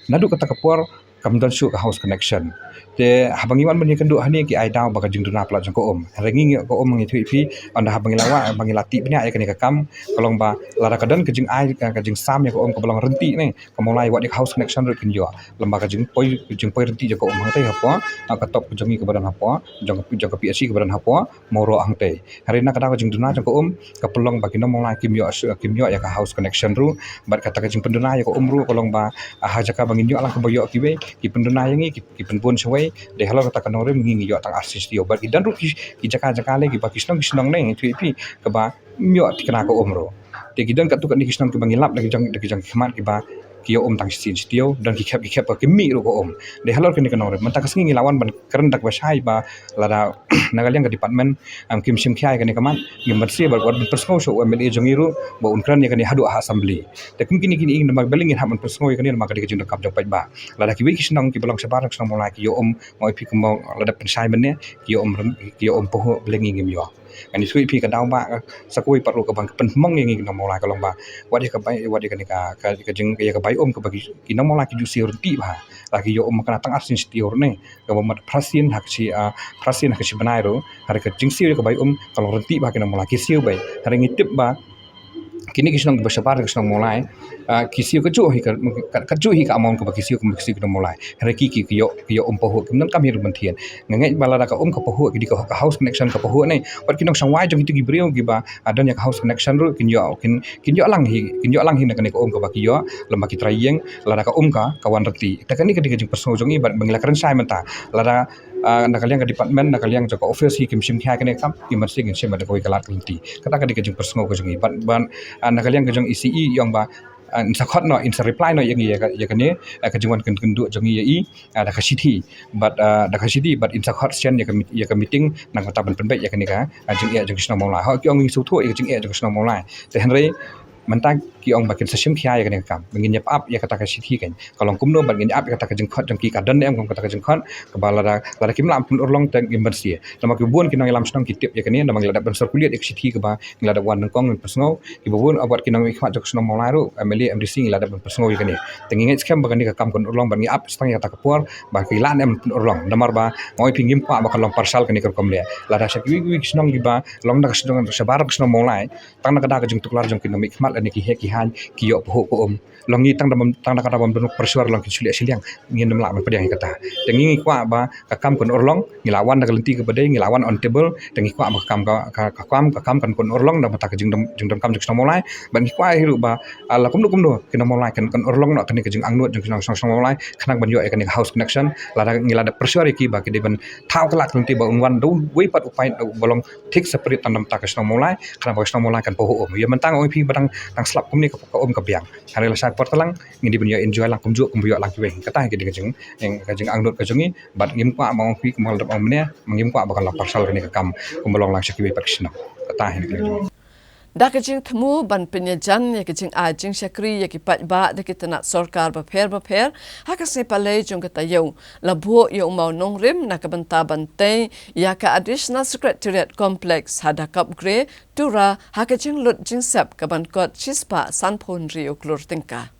Naduh kata ka por kam don shuh ka house connection. Te haba ngi wan ban ïakynduh hangne ki ai daw ba ka jingduna palat jong ka um. Hynrei ngi ïa ka um ngi ïathuh ïa phi, ynda haba ngi la wad, ba ngi la tip bniah ïa kane ka kam, ka long ba lada ka don ka jingai, ka, ka jingsam ïa ka um kaba long rynti ne, ka Mawlai wat ïa ka house connection ruh kin ïoh. Lem bad ka jingpoi, jingpoi rynti jong ka um hangtei hapoh, ah, ka top ka jong ngi kaba don hapoh, jong ka, jong ka P H E kaba don hapoh Mawroh hangtei. Hynrei na ka daw ka jingduna jong ka um, ka pynlong ba ki nong Mawlai kim ïoh, kim ïoh ïa ka house connection ruh, bad kata ka jingpynduna ïa ka um ruh ka long ba, ah, ha jaka ba ngin ïoh lang kaba ïoh kiwei, ki pynduna ïa ngi, ki, ki pynbun shawei, dei halor kata ka nongrim ngi, ngi ïoh tang arsien shtiew. Bad ki don ruh ki, ki jaka jaka lei kiba ki shnong ki shnong ne, ïathuh ïa phi, kaba ym ïoh thikna ka um ruh. Te ki don katto katne ki shnong kiba ngi lap da ki jong, da ki jong ki khmat kiba ki ïoh um tang shisien shtiew, don ki khep ki khep ba ki mih ruh ka um. Dei halor kane ka nongrim. Mynta ka sngi ngi la wan ban kren da kaba shai ba lada na ka liang ka department, em, kim shim khia ïa kane ka mat, ngim banse bad wat ban pynsngew sha u M L A jong ngi ruh ba un kren ïa kane haduh ha assembly. Te kum kine kine ïing namar balei ngin hap ban pynsngew ïa kane namar ka dei ka jingdonkam jong paidbah. Lada kiwei ki shnong kiba long shabar ka shnong Mawlai ki ïoh um, nga ong ïa phi kumba lada pynshai mynne ki ïoh um, ki ïoh um pahuh, balei ngi ngim ïoh. Ngan ïathuh ïa phi ka daw ba, eh, sa kawei pat ruh kaba pynhmong ïa ngi ki nong Mawlai ka long ba wat ïa ka bai, wat ïa kane ka, ka, ka jing, ïa ka bai um kaba ki, ki nong Mawlai ki ju siew rynti bha. La ki ïoh um kane tang arsien shtiew ruh ne, kaba mut phra sien ha ka shi, ah, phra sien ha ka shi bnai ruh. Hynrei ka jingsiew ïa ka bai um ka long rynti bha, ki nong Mawlai ki siew beit. Hynrei ngi tip ba kine ki shnong kiba shabar ki shnong Mawlai, ah, ki siew kajuh hi ka, ka, kajuh hi ka amount kaba ki siew, kaba ki siew ki nong Mawlai. Hynrei ki, ki, ki ïoh, ki ïoh um pahuh, kim donkam hi ruh ban thied. Nga ngeit ba lada ka um ka pahuh, ki dei ka, ka house connection ka pahuh ne, bad ki nongshong wai jong kito ki briew kiba, ah, don ïa ka house connection ruh kin ïoh, kin, kin ïoh lang hi, kin ïoh lang hi na kane ka um kaba ki ïoh lem bad ki trai ïing, lada ka um ka, ka wan rynti. Te kane ka dei ka jingpynsngew jong ngi bad ba ngi la kren shai mynta. Lada, ah, na ka liang ka department, na ka liang jong ka office hi kim shim khia ïa kane ka kam, kim banse ngin shim bad kawei ka lad ka lynti. Kata ka dei ka jingpynsngew ka jong ngi. Bad, bad, ah, na ka liang ka jong i C E i ong ba, ah, in sa khot noh, in sa reply noh ïa ngi ïa ka, ïa kane, ah, ka jingwan kyn-, kynduh jong ngi ïa i, ah, da ka shithi. Bad, ah, da ka shithi, bad in sa khot send ïa ka meet-, ïa ka meeting, na ka bynta ban pynbeit ïa kane ka, ah, jingeh jong ki shnong Mawlai. Hooid ki ong ngi sngewthuh ïa ka jingeh jong ki shnong Mawlai. Te hynrei mynta ki ong ba kin sa shim khia ïa kane ka kam. Ba ngin ïa pap ïa kata ka shithi kan. Ka long kumno bad ngin ïa ap ïa kata ka jingkhot jong ki, ka don ne em kum kata ka jingkhot, kaba lada, lada kim lah ban pynurlong te ngim banse. Namar ki bun ki nongïalam shnong ki tip ïa kane, namar ngi la dep ban circulate ïa ka shithi kaba ngi la dep wan nyngkong ban pynsngew. Kiba bun, ah, wat ki nongmihkhmat jong ka shnong Mawlai ruh, M L A, M D C ngi la dep ban pynsngew ïa kane. Te ngi ngeit skhem ba kane ka kam kan urlong bad ngi ap tang ïa kata ka por ba ki lah ne em pynurlong. Namar ba nga ong ïa phi ngim kwah ba kan long partial kane ka rukom leh. Lada sha kiwei kiwei ki shnong kiba long da ka shnong shabar ka shnong Mawlai, tang na ka daw ka jingtuklar jong ki nongmihkhmat lane ki heh ki haiñ ki ïoh pahuh ka um. Long ngi tang da bym, tang da ka daw bym don pressure long kin shu leh shiliang, ngin ym lah ban pdiang ïa kata. Te ngi, ngi kwah ba ka kam kan urlong, ngi la wan da ka lynti kaba dei, ngi la wan on table, te ngi kwah ba ka kam ka, ka, ka kam, ka kam kan, kan urlong da kata ka jingdon, jingdonkam jong ki shnong Mawlai. Bad ngi kwah hi ruh ba, ah, la kumno kumno ki nong Mawlai kan, kan urlong noh kane ka jingangnud jong ki shnong, shnong, shnong Mawlai khnang ban ïoh ïa kane ka house connection. Lada ngi la dep pressure ïa ki ba ki dei ban thaw ka lad ka lynti ba un wan da uwei pat u paip uba long thik separate tang na ka bynta ka shnong Mawlai, khnang ba ka shnong Mawlai kan pahuh um. Ïa mynta nga ong ïa phi ba dang, dang slap kumne ka, ka um ka biang. Hynrei lashai por talang ngin dei ban ïa enjoy lang kumjuh kumba ïoh lang kiwei. Kata hi ka dei ka jing, ka jingangnud ka jong ngi. Bad ngim kwah, ma ong phi kumba la dep ong mynne, ma ngim kwah ba kan long partial kane ka kam kumba long lang sha kiwei pat ki shnong. Kata hi ka jong ngi. Da ka jingthmu ban pynïajan ïa ka jingai jingshakri ïa ki paidbah da ki tnat sorkar bapher bapher ha ka sngi Palei jong ka taïew, la buh ïa u mawnongrim na ka bynta ban tei ïa ka Additional Secretariat Complex ha Dakapgre, Tura, ha ka jinglut jingsep kaban kot shispah sanphew hynriew klur tyngka.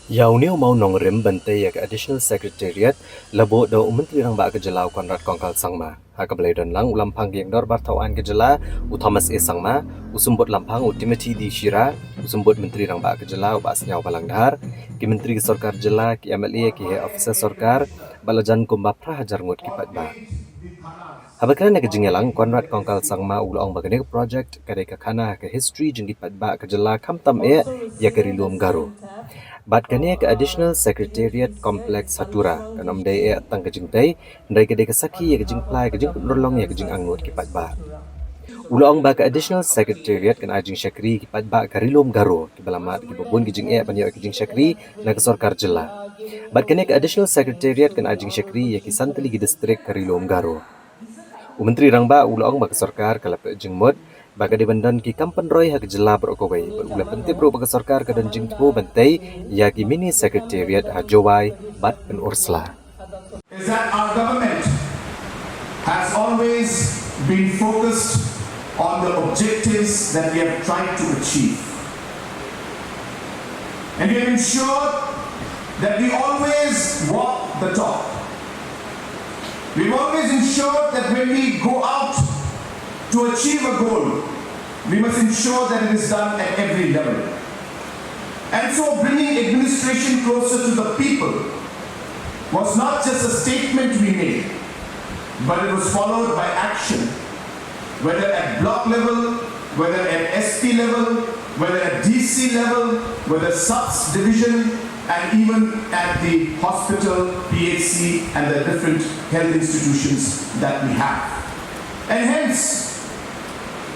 Ïa une u mawnongrim ban tei ïa ka Additional Secretariat la buh da u Myntri Rangbah ka jylla u Conrad Kongkal Sangma. Ha kaba la ïadon lang u Lamphang ka ïing dorbar thaw aiñ ka jylla u Thomas A Sangma, u Symbud Lamphang u Timothy D Shira, u Symbud Myntri Rangbah ka jylla u Bah Sniawbhalang Dhar, ki Myntri ka sorkar jylla, ki M L A, ki heh officer sorkar, bad la jan kumba phra hajar ngut ki paidbah. Haba kren ha ka jingïalang, Conrad Kongkal Sangma u la ong ba kane ka project ka dei ka khana ha ka history jong ki paidbah ka jylla khamtam eh ïa ka Ri Lum Garo. Bad kane ka Additional Secretariat Complex ha Tura kan ym dei eh tang ka jingtei, hynrei ka dei ka sakhi ïa ka jingpynlong, ka jingpynurlong ïa ka jingangnud ki paidbah. U la ong ba ka Additional Secretariat kan ai jingshakri ki paidbah ka Ri Lum Garo kiba la mad kiba bun ki jingeh ban ïoh ki jingshakri na ka sorkar jylla. Bad kane ka Additional Secretariat kan ai jingshakri ïa ki san tylli ki district ha Ri-lum Garo. U Myntri Rangbah u la ong ba ka sorkar ka la peit jingmut ba ka dei ban don ki kam pynroi ha ka jylla baroh kawei, bad u la pyntip ruh ba ka sorkar ka don jingthmu ban tei ïa ki Mini Secretariat ha Jowai bad Pynursla. Is that our government has always been focused on the objectives that we have tried to achieve. And we have ensured that we always walk the talk. We've always ensured that when we go out to achieve a goal, we must ensure that it is done at every level. And so bringing administration closer to the people was not just a statement we made, but it was followed by action, whether at block level, whether at S P level, whether at D C level, whether subs division, and even at the hospital, P H C, and the different health institutions that we have. And hence,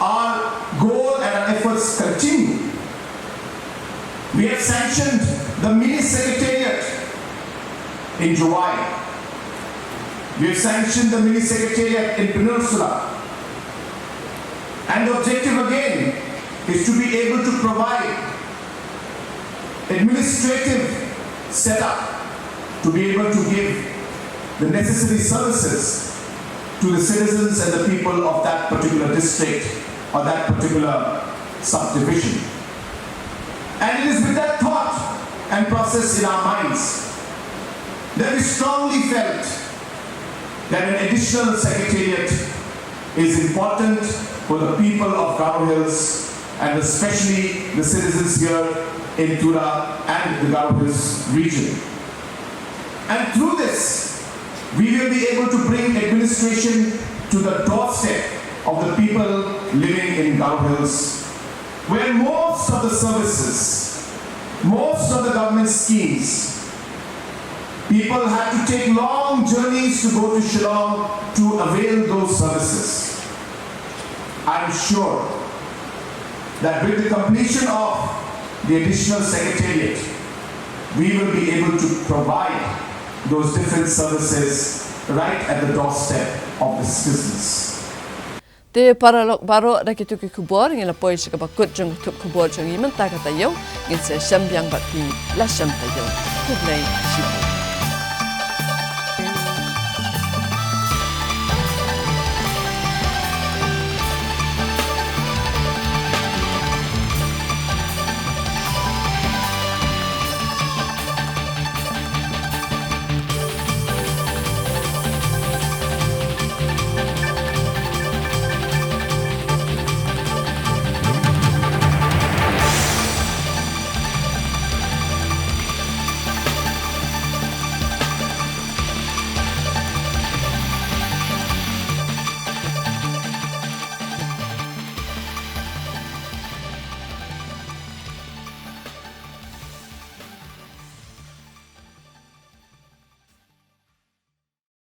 our goal and our efforts continue. We have sanctioned the mini secretariat in Jowai. We have sanctioned the mini secretariat in Pynursla. And the objective again is to be able to provide administrative setup to be able to give the necessary services to the citizens and the people of that particular district or that particular subdivision. And it is with that thought and process in our minds that we strongly felt that an additional secretariat is important for the people of Garo Hills and especially the citizens here in Tura and the Garo Hills region. And through this, we will be able to bring administration to the doorstep of the people living in Garo Hills, where most of the services, most of the government schemes, people had to take long journeys to go to Shillong to avail those services. I'm sure that with the completion of the additional secretariat, we will be able to provide those different services right at the doorstep of the citizens. Te paralok baroh, da kito ki khubor ngin la poi sha kaba kut jong ka thup khubor jong ngi mynta ka taïew. Ngin sa ïashem biang bad phi la shem taïew. Khublei shibun.